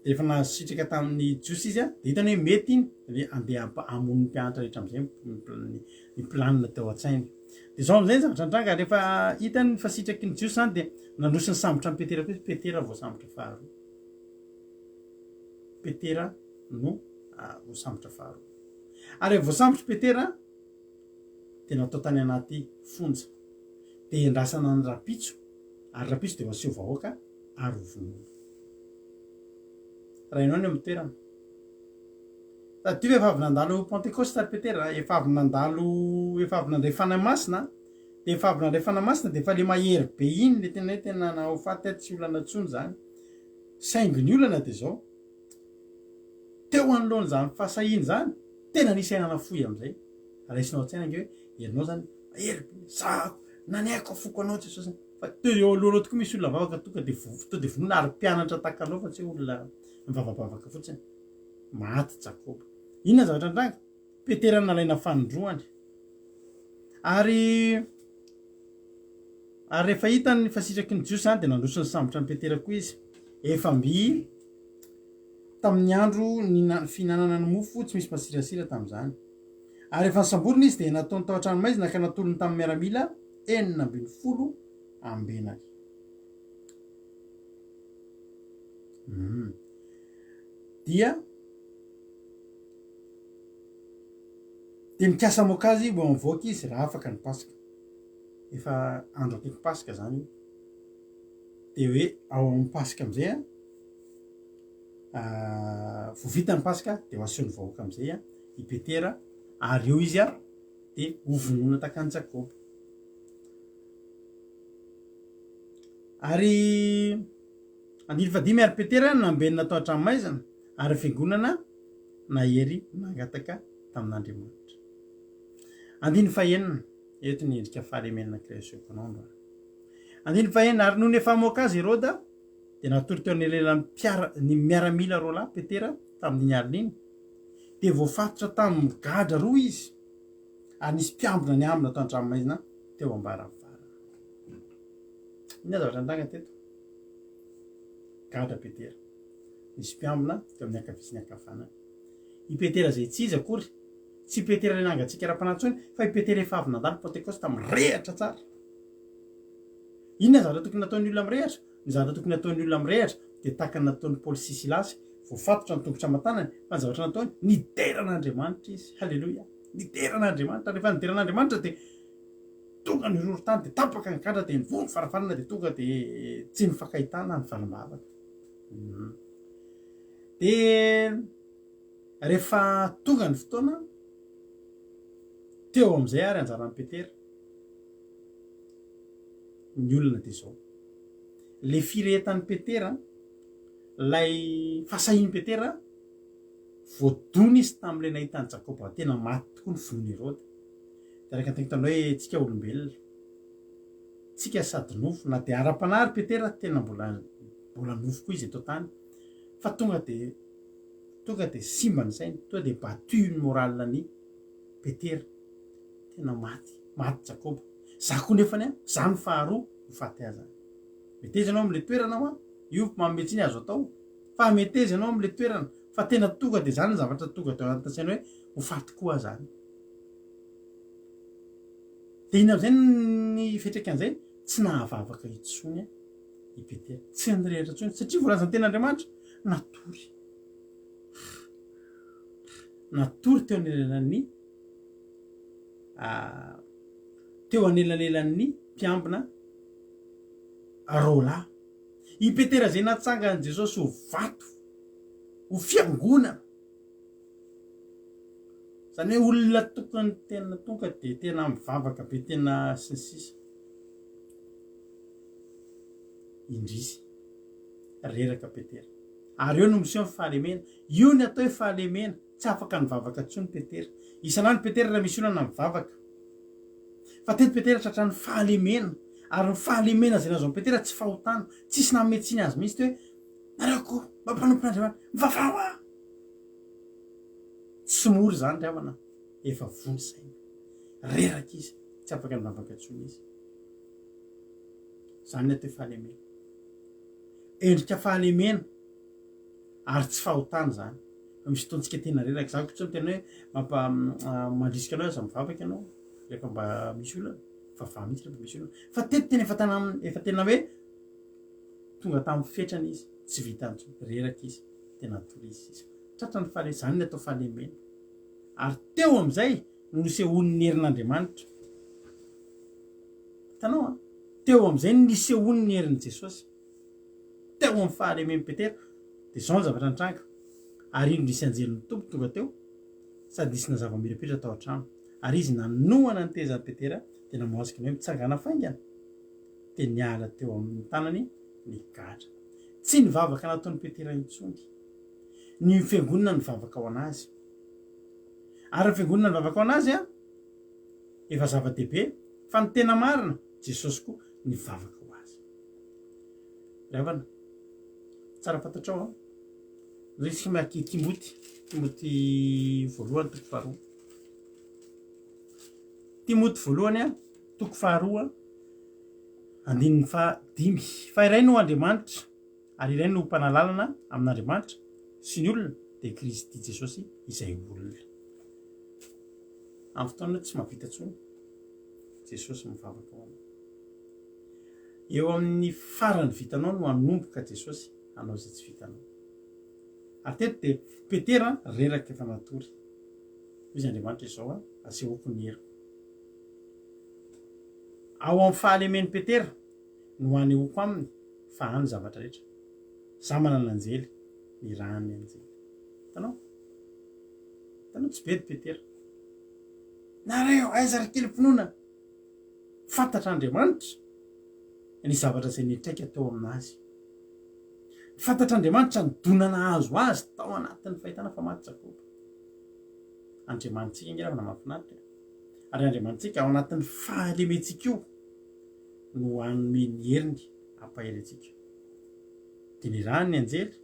Dia rehefa nahazo sitraka tamin'ny Jiosy izy, dia hitany hoe mety iny, dia andeha hamono ny mpianatra rehetra amin'izay ny planina teo an-tsainy. Dia izao amin'izay ny zavatra nitranga, rehefa hitany fa sitraky ny Jiosy izany, dia nandroso nisambotra an'i Petera koa izy, Petera voasambotra faharoa. Petera no voasambotra faharoa. Ary rehefa voasambotra Petera, dia natao tany anaty fonja. Dia endrasana ny rapitso, ary rapitso dia ho aseho vahoaka ary ho vonoina. Raha ianao ny amin'ny toerana. Tadidio fa efa avy nandalo Pentekosta ry Petera, efa avy nandalo, efa avy nandray Fanahy Masina, dia efa avy nandray Fanahy Masina dia efa le mahery be iny le tena hoe tena na ho faty aho tsy olana intsony izany. Saingy ny olana dia izao, teo anoloan'izany fahasahiana izany, tena nisy aina nafoy amin'izay. Raisinao an-tsaina ange hoe ianao izany mahery be, zahako, nanaiky ny foko anao Jesosy. Fa teo eo alohanao tokoa misy olona mivavaka tonga dia tonga dia vonoina ary mpianatra tahaka anao fa tsy hoe olona mivavabavaka fotsiny. Maty Jakoba. Inona ny zavatra nitranga? Petera nalaina fanindroany. Ary ary rehefa hitany fa sitraky ny Jiosy izany dia nandroso nisambotra an'i Petera koa izy. Efa mby tamin'ny andro fihinanana ny mofo tsy misy masirasira tamin'izany. Ary rehefa nosamborina izy dia nataony tao an-tranomaizina ka natolony tamin'ny miaramila 16 ambenany. Hmm. Dia dia mikasa hamoaka azy ho mivoaka izy raha afaka ny Paska. Efa andro akaiky Paska izany io. Dia hoe ao amin'ny Paska amin'izay an, vao vita ny Paska dia ho aseho ny vahoaka amin'izay i Petera ary eo izy dia hovonoina tahaka an'i Jakoba. Ary andininy fahadimy, ary Petera nambenina tao an-tranomaizina, ary ny fiangonana nahery nangataka tamin'Andriamanitra. Andininy fahenina, eto ny endrika fahalemena anankiray asehoko anao androany. Andininy fahenina, ary nony efa hamoaka azy Heroda, dia natory teo anelanelan'ny mpiara, ny miaramila roalahy Petera tamin'iny alina iny, dia voafatotra tamin'ny gadra roa izy, ary nisy mpiambina niambina tao an-tranomaizina teo am-baravarana. Inona zavatra nitranga teto? Gadra Petera. Nisy mpiambina teo amin'ny ankavia sy ny ankavanany. I Petera izay tsy iza akory, tsy i Petera ilay nangatsiaka ara-panahy intsony, fa i Petera efa avy nandalo Pentekosta mirehatra tsara. Inona ny zavatra tokony nataon'ny olona mirehatra? Ny zavatra tokony hataon'ny olona mirehatra dia tahaka ny nataon'i Paoly sy Silasy, voafatotra ny tongotra aman-tanany, fa ny zavatra nataony, nidera an'Andriamanitra izy. Haleloia! Nidera an'Andriamanitra. Rehefa nidera an'Andriamanitra dia tonga ny horohorontany, dia tapaka ny gadra, dia nivoha ny varavarana, dia tonga dia tsy nifankahitana ny valim-bavaka. Dia rehefa tonga ny fotoana, teo amin'izay ary anjaran'i Petera, ny olona dia izao. Ilay firehetan'i Petera, ilay fahasahian'i Petera, voadona izy tamin'ilay nahita an'i Jakoba tena maty tokoa ny vonoin'i Heroda. Dia araka ny teniko taminao hoe tsika olombelona, tsika sady nofo, na dia ara-panahy ary Petera tena mbola mbola nofo koa izy eto an-tany, fa tonga dia tonga dia simba ny sainy, tonga dia battu ny moral-n'i Petera, tena maty, maty Jakoba. Za koa nefany an, za no faharoa ho faty azy any. Meteza ianao amin'ilay toerana hoa, io manome tsiny azo atao, fa meteza ianao amin'ilay toerana, fa tena tonga dia zany ny zavatra tonga tao anatin'ny saina hoe ho faty koa aho zany. Dia inona amin'izay ny fiantraikan'izay? Tsy nahavavaka intsony i Petera, tsy nirehitra intsony, satria voalazan'ny tenin'Andriamanitra, natory. Natory teo anelanelan'ny teo anelanelan'ny mpiambina roalahy. I Petera izay natsangan'i Jesosy ho vato, ho fiangonana. Izany hoe olona tokony tena tonga dia tena mivavaka be tena sy ny sisa. Indrisy, reraka Petera. Ary eo no miseho ny fahalemena. Io ny atao hoe fahalemena. Tsy afaka nivavaka intsony Petera. Isan'andro Petera raha misy olana mivavaka. Fa teto Petera tratran'ny fahalemena. Ary ny fahalemena izay nahazo an'i Petera tsy fahotana. Tsisy nanome tsiny azy mihitsy hoe, nareo koa mba mpanompon'Andriamanitra, mivavaha hoa! Tsy mora izany ry havana, efa voa ny saina. Reraka izy, tsy afaka nivavaka intsony izy. Izany ny atao hoe fahalemena. Endrika fahalemena ary tsy fahotana izany. Fa misy fotoantsika tena reraka. Za koa tsy miteny hoe mampa mandrisika anao aza mivavaka ianao rehefa mba misy olana. Vavaha mihitsy rehefa misy olana. Fa teto tena efa tana efa tena hoe tonga tamin'ny fetrany izy, tsy vitany intsony, reraka izy, tena natory izy sisa. Tratran'ny fahale, izany ny atao fahalemena. Ary teo amin'izay no nisehoan'ny herin'Andriamanitra. Hitanao an? Teo amin'izay no nisehoan'ny herin'i Jesosy. Teo amin'ny fahalemen'i Petera, dia izao ny zavatra nitranga, Ary indro nisy anjelin'ny Tompo tonga teo, sady nisy nazava mirapiratra tao an-trano. Ary izy nanohana ny tehezan'i Petera, dia namoazika ny hoe, Mitsangàna faingana! Dia niala teo amin'ny tanany ny gadra. Tsy nivavaka nataon'i Petera intsony. Ny fiangonana nivavaka ho an'azy. Ary ny fiangonana nivavaka ho an'azy an, efa zava-dehibe, fa ny tena marina, Jesosy koa nivavaka ho azy. Ry havana, tsara fantatrao an, Nisy maki Timoty, Timoty voalohany toko faharoa. Timoty voalohany a, toko faharoa, andininy fahadimy. Fa iray no Andriamanitra, ary iray no mpanalalana amin'Andriamanitra sy ny olona, dia Kristy Jesosy izay olona. Amin'ny fotoana tsy mahavita intsony, Jesosy mivavaka ho anao. Eo amin'ny farany vitanao no hanomboka Jesosy hanao izay tsy vitanao. Ary teto dia Petera reraka efa natory. Hoy izy Andriamanitra izao a, asehoko ny heriko. Ao amin'ny fahalemen'i Petera no hanehoako aminy fa any zavatra rehetra. Za manana anjely, nirahan'ny anjely. Hitanao? Hitanao tsy bedy Petera. Nareo aiza ry kely finoana? Fantatr'Andriamanitra ny zavatra izay niantraika teo aminazy. Fantatr'Andriamanitra ny dona nahazo azy tao anatin'ny fahitana fa maty Jakoba. Andriamanitsika ange ravana mahafinaritra e. Ary Andriamanitsika ao anatin'ny fahalementsika io no hanome ny heriny hampahery antsika. Dia nirahany ny anjely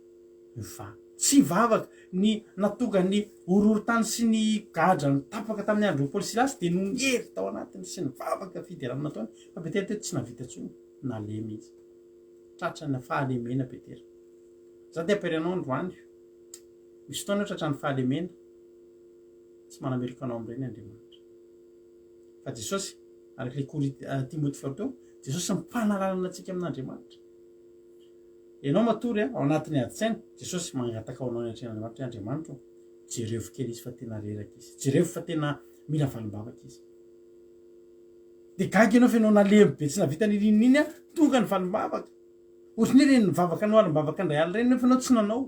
va tsy vavaka ny nahatonga ny horohorontany sy ny gadra nitapaka tamin'ny andron'i Paoly Silasy dia noho ny hery tao anatiny sy ny vavaka fiderana nataony fa Petera teto tsy nahavita intsony nalemy izy. Tratran'ny fahalemena Petera. Za te hampahery anao androany. Misy fotoana eo tratran'ny fahalemena. Tsy manameloka anao amin'ireny Andriamanitra. Fa Jesosy, araka ilay Korinty, Timoty faharoa teo, Jesosy mipanalalana antsika amin'Andriamanitra. Ianao matory ao anatin'ny adin-tsaina, Jesosy mangataka ho anao ny atrehan'Andriamanitra hoe Andriamanitra ô, jerevo kely izy fa tena reraka izy. Jerevo fa tena mila valim-bavaka izy. Dia gaga ianao fa ianao nalemy be tsy nahavita n'ininona iny an, tonga ny valim-bavaka. Ohatran'ny hoe ireny nivavaka anao alim-bavaka indray alina ireny nefa ianao tsy nanao.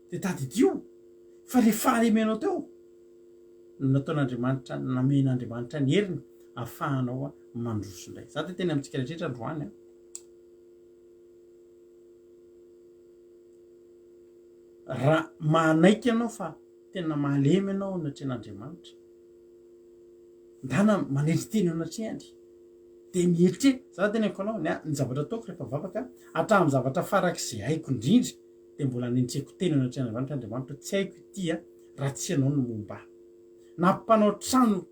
Dia tadidio fa ilay fahalemenao teo no nataon'Andriamanitra, namen'Andriamanitra ny heriny ahafahanao mandroso indray. Za dia teny amintsika rehetra androany an. Raha manaiky ianao fa tena malemy ianao anatrehan'Andriamanitra, Ndana manetry tena eo anatrehany dia mieritreritra, za teneniko anao ny ny zavatra ataoko rehefa mivavaka hatramin'ny zavatra farak'izay haiko indrindra dia mbola anentreko tena eo anatrehan'Andriamanitra Andriamanitra tsy haiko ity a raha tsy ianao no momba ahy na mpanao trano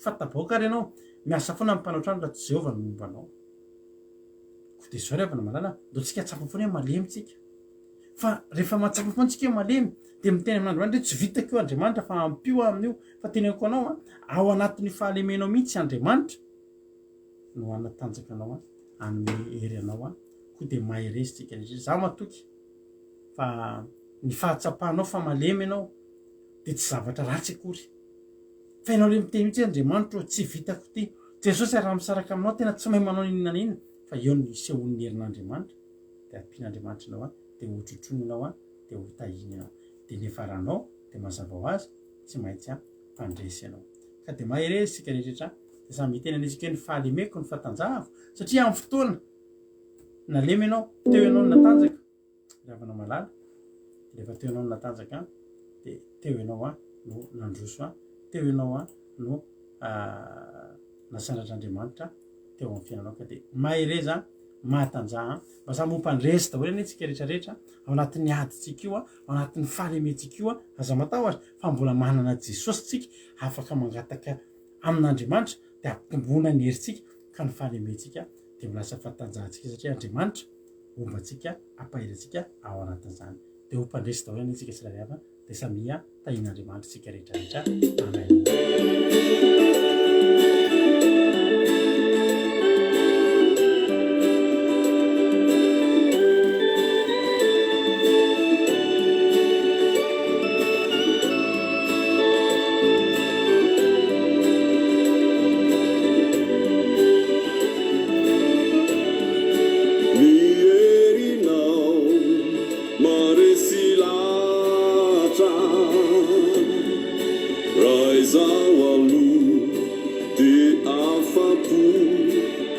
fatabaoka ary ianao miasa foana ny mpanao trano raha tsy Jehovah no momba anao koa dia izao ry havana malala ndao tsika hahatsapa foana hoe malemy tsika Fa rehefa mahatsapa foana tsika hoe malemy dia miteny amin'Andriamanitra hoe tsy vitako io Andriamanitra fa ampio aho amin'io. Fa teneniko anao an, ao anatin'io fahalemenao mihitsy Andriamanitra no hanatanjaka anao an, hanome hery anao an. Koa dia mahereza tsika rehetra. Izaho matoky fa ny fahatsapanao fa malemy ianao dia tsy zavatra ratsy akory. Fa ianao ilay miteny mihitsy hoe Andriamanitra ô, tsy vitako ity. Jesosy raha misaraka aminao tena tsy mahay manao n'inona n'inona fa eo no isehoan'ny herin'Andriamanitra. dia ampian'Andriamanitra anao an, dia hotrotroiny ianao an, dia hotahiny ianao. Dia ny hiafaranao dia mazava ho azy, tsy maintsy an, mpandresy ianao. Ka dia mahereza isika rehetra, dia samy hiteny an'isika hoe ny fahalemeko ny fahatanjahako, satria amin'ny fotoana nalemy ianao, teo ianao no natanjaka, ry havana malala, rehefa teo ianao no natanjaka, dia teo ianao an, no nandroso a, teo ianao a no nasandratr'Andriamanitra teo amin'ny fiainanao ka dia mahereza, mahatanjaha, mba samy ho mpandresy daholo anie tsika rehetra rehetra ao anatin'ny adintsika io, ao anatin'ny fahalementsika io, aza matahotra fa mbola manana Jesosy tsika afaka mangataka amin'Andriamanitra dia ampitomboina ny herintsika ka ny fahalementsika dia ho lasa fahatanjahantsika satria Andriamanitra homba antsika, hampahery antsika ao anatin'izany. Dia ho mpandresy daholo anie tsika tsirairay avy dia samia tahian'Andriamanitra isika rehetra rehetra. Amen. Ny herinao maharesy lahatra Raha izaho aloha dia afa-po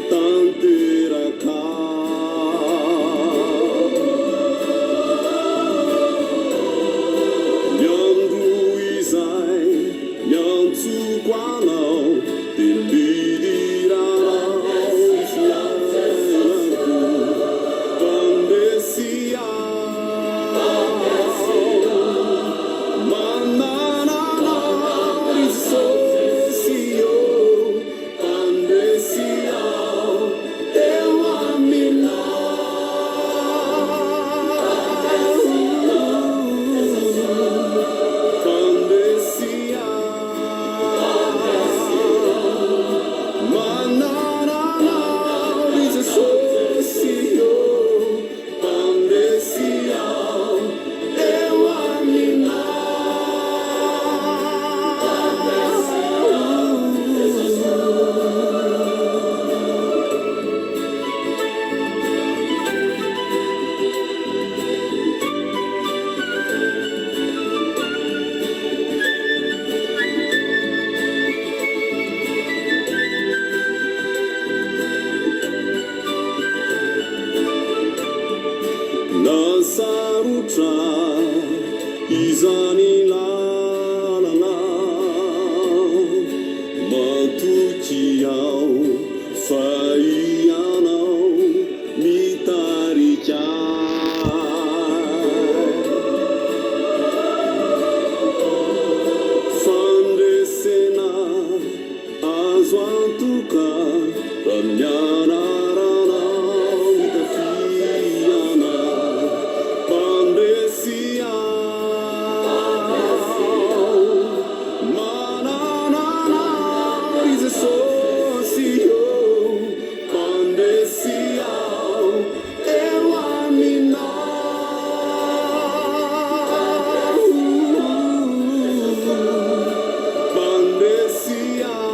tanteraka. Ny andro izay niantsoko anao dia nidiranao ny fiainako. Mpandresy aho, manana anao ry Jesosy ô. Mpandresy aho eo aminao. Mpandresy aho, manana anao ry Jesosy ô. Mpandresy aho eo aminao. Na sarotra izany lalana, matoky aho fa Ianao mitarika ahy. Fandresena Azo antoka raha ny anaranao itafiana Mpandresy aho Manana anao ry Jesosy ô Mpandresy aho eo aminao. Mpandresy aho.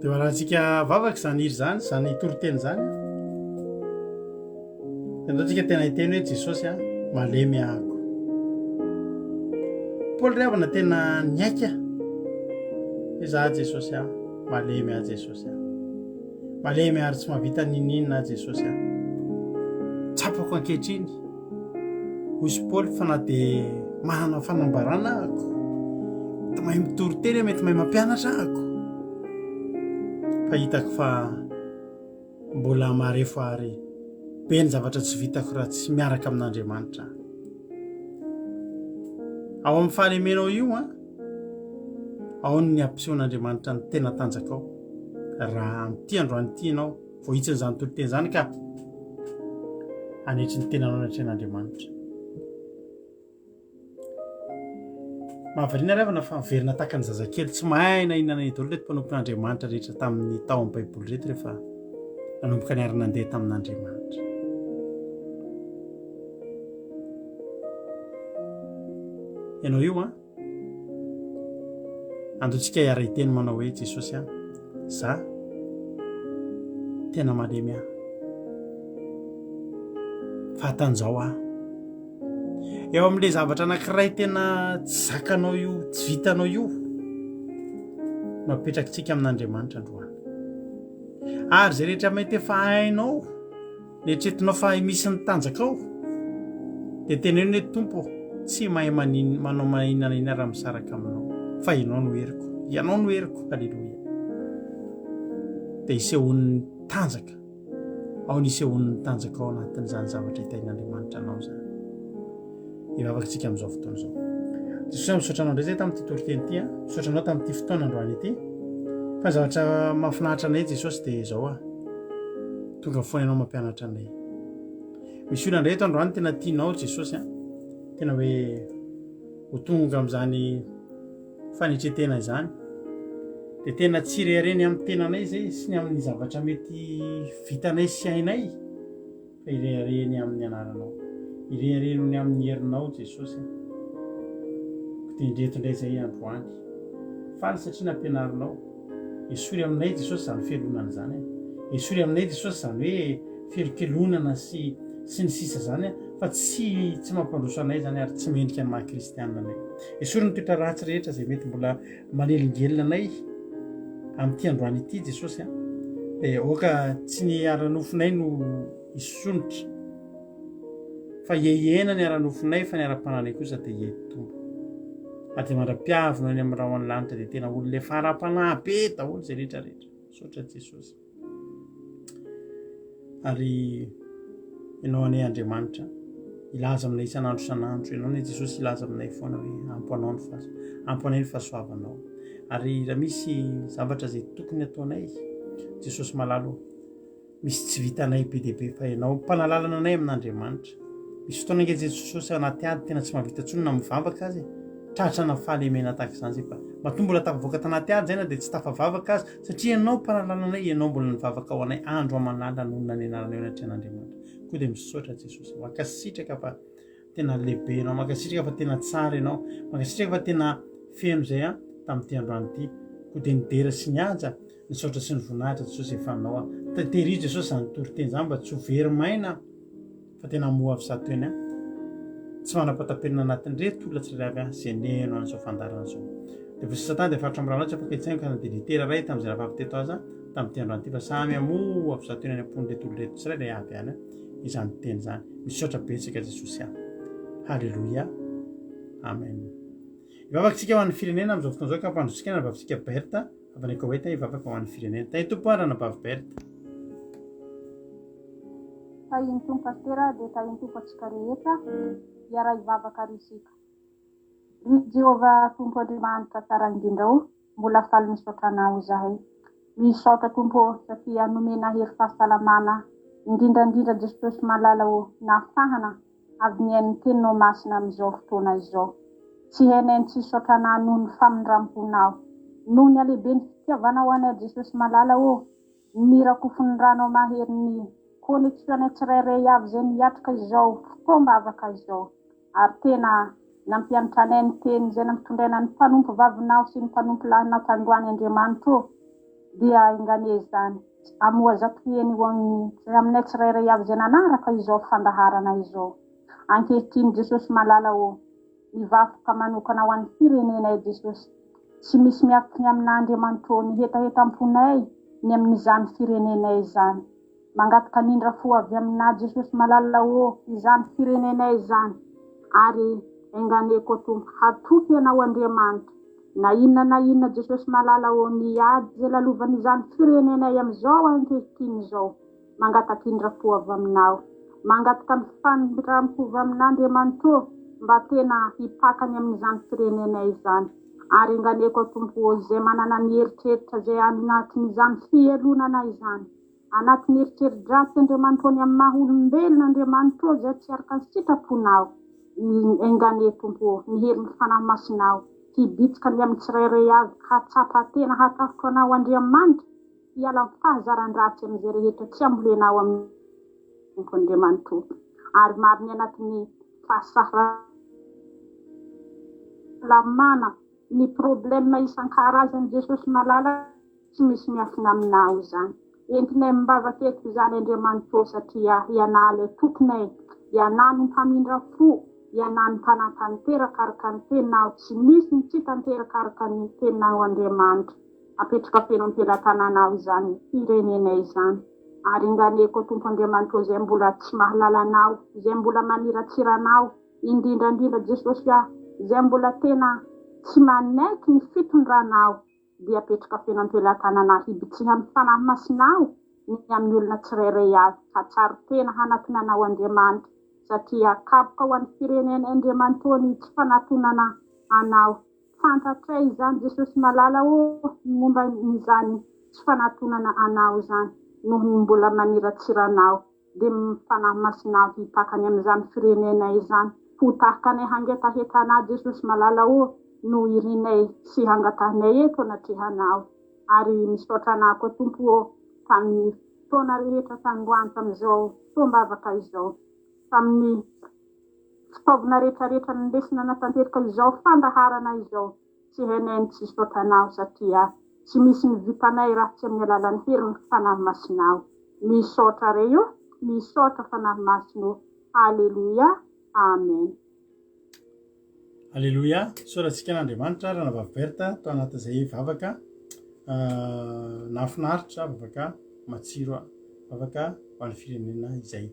Dia ho arahantsika vavaka izany hira izany, izany toriteny izany. Dia andao tsika tena hiteny hoe Jesosy a, malemy ahako. Paoly ry havana tena niaika hoe za Jesosy a, malemy aho Jesosy a. Malemy ary tsy mahavita niniana aho Jesosy a. Tsapako ankehitriny Hoy i Paoly fa na dia manana fanambarana ahako, mety mahay mitory teny aho, mety mahay mampianatra ahako, fa hitako fa mbola marefo ary be ny zavatra tsy vitako raha tsy miaraka amin'Andriamanitra aho. Ao amin'ny fahalemenao io an, ao ny ampisehoan'Andriamanitra ny tena tanjakao. Raha amin'ity androany ity ianao, Voahitsin'izany toriteny izany ka hanetry ny tenanao anatrehan'Andriamanitra. Mahavariana ry havana fa miverina tahaka ny zazakely tsy mahay na inona na inona daholo ireto mpanompon'Andriamanitra rehetra tamin'ny tao amin'ny Baiboly ireto rehefa nanomboka niara-nandeha tamin'Andriamanitra. Ianao io an? Andao tsika hiara-hiteny manao hoe Jesosy a, za tena malemy aho. Fa hatanjao aho. Eo amin'ilay zavatra anankiray tena tsy zakanao io, tsy vitanao io, no apetrakitsika amin'Andriamanitra androany. Ary izay rehetra mety efa hainao, Eritreretinao fa misy ny tanjakao? Dia teneno hoe Tompo ô, tsy mahay manin, manao na inona na inona raha misaraka aminao, fa Ianao no heriko. Ianao no heriko. Aleloia. Dia isehoan'ny tanjaka. Ao ny isehoan'ny tanjaka ao anatin'izany zavatra hitahian'Andriamanitra anao izany. Hivavaka isika amin'izao fotoana izao. Jesosy, misaotra anao indray izay tamin'ity toriteny ity, misaotra anao tamin'ity fotoana androany ity. Fa ny zavatra mahafinaritra anay Jesosy dia izao ah. Tonga foana ianao mampianatra anay. Misy olona indray eto androany tena tianao Jesosy ah. Tena hoe ho tonga amin'izany fanetretena izany. Dia tena tsy rehareny amin'ny tenanay izay sy ny amin'ny zavatra mety vitanay sy hainay. Fa irehareha ny amin'ny anaranao. Irehareha noho ny amin'ny herinao Jesosy a. Koa dia indreto indray izay androany. Faly satria nampianarinao. Esory aminay Jesosy izany fialonana izany a. Esory aminay Jesosy izany hoe fialokelonana sy sy ny sisa izany a, fa tsy tsy mampandroso anay izany ary tsy mendrika ny maha kristianina anay. Esory ny toetra ratsy rehetra izay mety mbola manelingelina anay amin'ity androany ity Jesosy a. Dia aoka tsy ny ara-nofonay no hisonitra fa hiahiaina ny ara-nofonay fa ny ara-panahinay kosa dia hiaiky Tompo. Ary dia mandra-piavina any amin'ny rahon'ny lanitra dia tena olona efa ara-panahy be daholo izay rehetra rehetra. Misaotra Jesosy. Ary ianao anie Andriamanitra hilaza aminay isan'andro isan'andro ianao anie Jesosy hilaza aminay foana hoe ampo anao ny fahas ampo anay ny fahasoavanao ary raha misy zavatra izay tokony ataonay Jesosy malala ô misy tsy vitanay be dia be fa ianao mpanalalana anay amin'Andriamanitra Misy fotoana ange Jesosy anaty ady tena tsy mahavita intsony na mivavaka aza e. Tratrana fahalemena tahaka izany zay fa matoa mbola tafavoaka tanaty ady zay na dia tsy tafavavaka aza satria ianao mpanalalana anay, ianao mbola nivavaka ho anay andro aman'alina nonina ny anaranao eo anatrehan'Andriamanitra. Koa dia misaotra Jesosy. Mankasitraka fa tena lehibe ianao, mankasitraka fa tena tsara ianao, mankasitraka fa tena feno izay an tamin'ity androany ity. Koa dia ny dera sy ny haja, ny saotra sy ny voninahitra Jesosy efa anao an. Tehirizo Jesosy izany toriteny izany mba tsy ho very maina. Fa tena hamoha avy zato eny an. Tsy manam-pahataperana anatin'ireto olona tsirairay avy an, izay niheno an'izao fandaharana izao. Dia voa sisa tany dia faritra amin'ny rano tsy afaka hitsaingoka na dia litera iray tamin'izay rahavavy teto aza tamin'ity androany ity fa samy hamoha avy zato eny any am-pon'ireto olona ireto tsirairay avy any an izany teny izany. Misaotra betsaka Jesosy an. Haleloia. Amen. Hivavaka isika ho an'ny firenena amin'izao fotoana izao ka ampandrotsika ny rahavavintsika Berthe avy any Koweït hivavaka ho an'ny firenena. Tahin'ny Tompo ary ranabavy Berthe. Tahin'ny Tompo Pasitera dia tahin'ny Tompo antsika rehetra hiara-hivavaka ary isika. Ry Jehovah Tompo Andriamanitra tsara indrindra ô, mbola faly misaotra Anao izahay. Misaotra Tompo ô satria nomena hery fahasalamana indrindra indrindra Jesosy malala ô nahafahana avy nihaino ny teninao masina amin'izao fotoana izao. Tsy hainay ny tsy hisaotra Anao noho ny famindram-ponao, noho ny halehiben'ny fitiavanao anay Jesosy malala ô. Ny rakofin'ny ranao mahery ny connexion-nay tsirairay avy izay niatrika izao fotoam-bavaka izao ary tena nampianatra anay ny teny izay nampitondraina ny mpanompo vavinao sy ny mpanompo lahinao tandroany Andriamanitra ô! Dia enganie izany hamoha zatoheny ho amin'ny aminay tsirairay avy izay nanaraka izao fandaharana izao. Ankehitriny Jesosy malala ô, mivavaka manokana ho an'ny firenenay Jesosy. Tsy misy miankina amin'Andriamanitra ô ny hetahetam-ponay ny amin'izany firenenay izany. Mangataka ny indra fo avy aminà Jesosy malala ô izany firenenay izany ary enganie koa Tompo hatoky Ianao Andriamanitra na inona na inona Jesosy malala ô ny ady izay lalovan'izany firenenay amin'izao ankehitriny izao mangataka indra fo avy aminao mangataka ny famindrampo avy amin'Andriamanitra ô mba tena hipaka ny amin'izany firenenay izany ary enganie koa Tompo ô izay manana ny eritreritra izay anatin'izany fihelonana izany Anatin'ny eritreri-dratsy Andriamanitra ô ny amin'ny maha olombelona Andriamanitra ô izay tsy araka ny sitraponao Enga anie Tompo ô ny herin'ny Fanahy Masinao hibitsika ny amin'ny tsirairay avy hahatsapa tena hahatahotra Anao Andriamanitra hiala amin'ny fahazaran-dratsy amin'izay rehetra tsy ambolenao amin'ny Tompo Andriamanitra ô ary maro ny anatin'ny fahasalamana ny problème isan-karazany Jesosy malala Tsy misy miafina aminao izany. Entinay amim-bavaka eto izany Andriamanitra ô satria Ianà ilay Tomponay, Ianà no Mpamindra fo, Ianà no Mpanatanteraka araka ny Teninao, tsy misy ny tsy tanteraka araka ny Teninao Andriamanitra. Apetraka feno am-pelatananao izany firenenay izany. Ary enganeko Tompo Andriamanitra ô izay mbola tsy mahalala Anao, izay mbola maniratsira Anao, indrindra indrindra Jesosy ah, izay mbola tena tsy manaiky ny fitondranao, dia apetraka feno am-pelatanana hibitsihan'ny Fanahy Masinao ny amin'ny olona tsirairay avy hahatsiaro tena hanatona Anao Andriamanitra satria kapoka ho an'ny firenenay Andriamanitra ô ny tsy fanatonana Anao fantatray izany Jesosy malala ô ny momba izany tsy fanatonana Anao izany noho ny mbola maniratsira Anao dia ny Fanahy Masina avy hipaka any amin'izany firenenay izany, ho tahaka anay hangetaheta anà Jesosy malala ô, no irinay sy hangatahinay eto anatrehanao. Ary misaotra anà koa Tompo ô, tamin'ny fotoana rehetra tandroany tamin'izao fotoam-bavaka izao, tamin'ny fitaovana rehetrarehetra nindesina natanteraka izao fandaharana izao, Tsy hainay ny tsy hisaotra Anao satria tsy misy ny vitanay raha tsy amin'ny alalan'ny herin'ny Fanahy Masinao. Misaotra re o! Misaotra Fanahy Masina o! Aleloia! Amen. Aleloia! Isaorantsika an'Andriamanitra Ranavavy Berthe tao anatin'izay vavaka nahafinaritra, vavaka matsiro, vavaka ho an'ny firenena izay.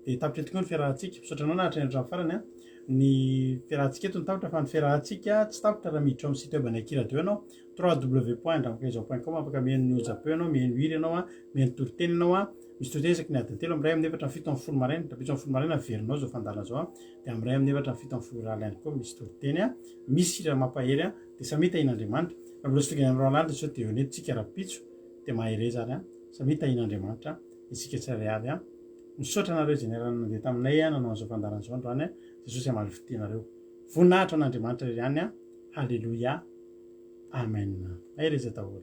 Dia tapitra eto koa ny fiarahantsika. Misaotra anao naharitra ny hatramin'ny farany. Ny fiarahantsika eto no tapitra fa ny fiarahantsika tsy tapitra raha miditra ao amin'ny site web an'ny Aky Radio ianao, www.andramakaizao.com afaka mihaino ny onjam-peo ianao, mihaino hira ianao, mihaino toriteny ianao. Misy toriteny isaky ny adiny telo amin'ny iray amin'ny efatra amin'ny 17 maraina. Rahampitso amin'ny folo maraina averinao izao fandaharana izao dia amin'ny iray amin'ny efatra amin'ny 17 ora alina ihany koa misy toriteny, misy hira mampahery dia samia tahian'Andriamanitra. Raha mbola tsy tonga eny amin'ny roa alina dia sao dia eo eto tsika rahampitso dia mahereza ary samia tahian'Andriamanitra isika tsirairay avy. Misaotra anareo izay niara-nandeha taminay nanao an'izao fandaharana izao androany. Jesosy hamaly fitia anareo. Voninahitra an'Andriamanitra irery ihany. Haleloia. Amen. Mahereza daholo.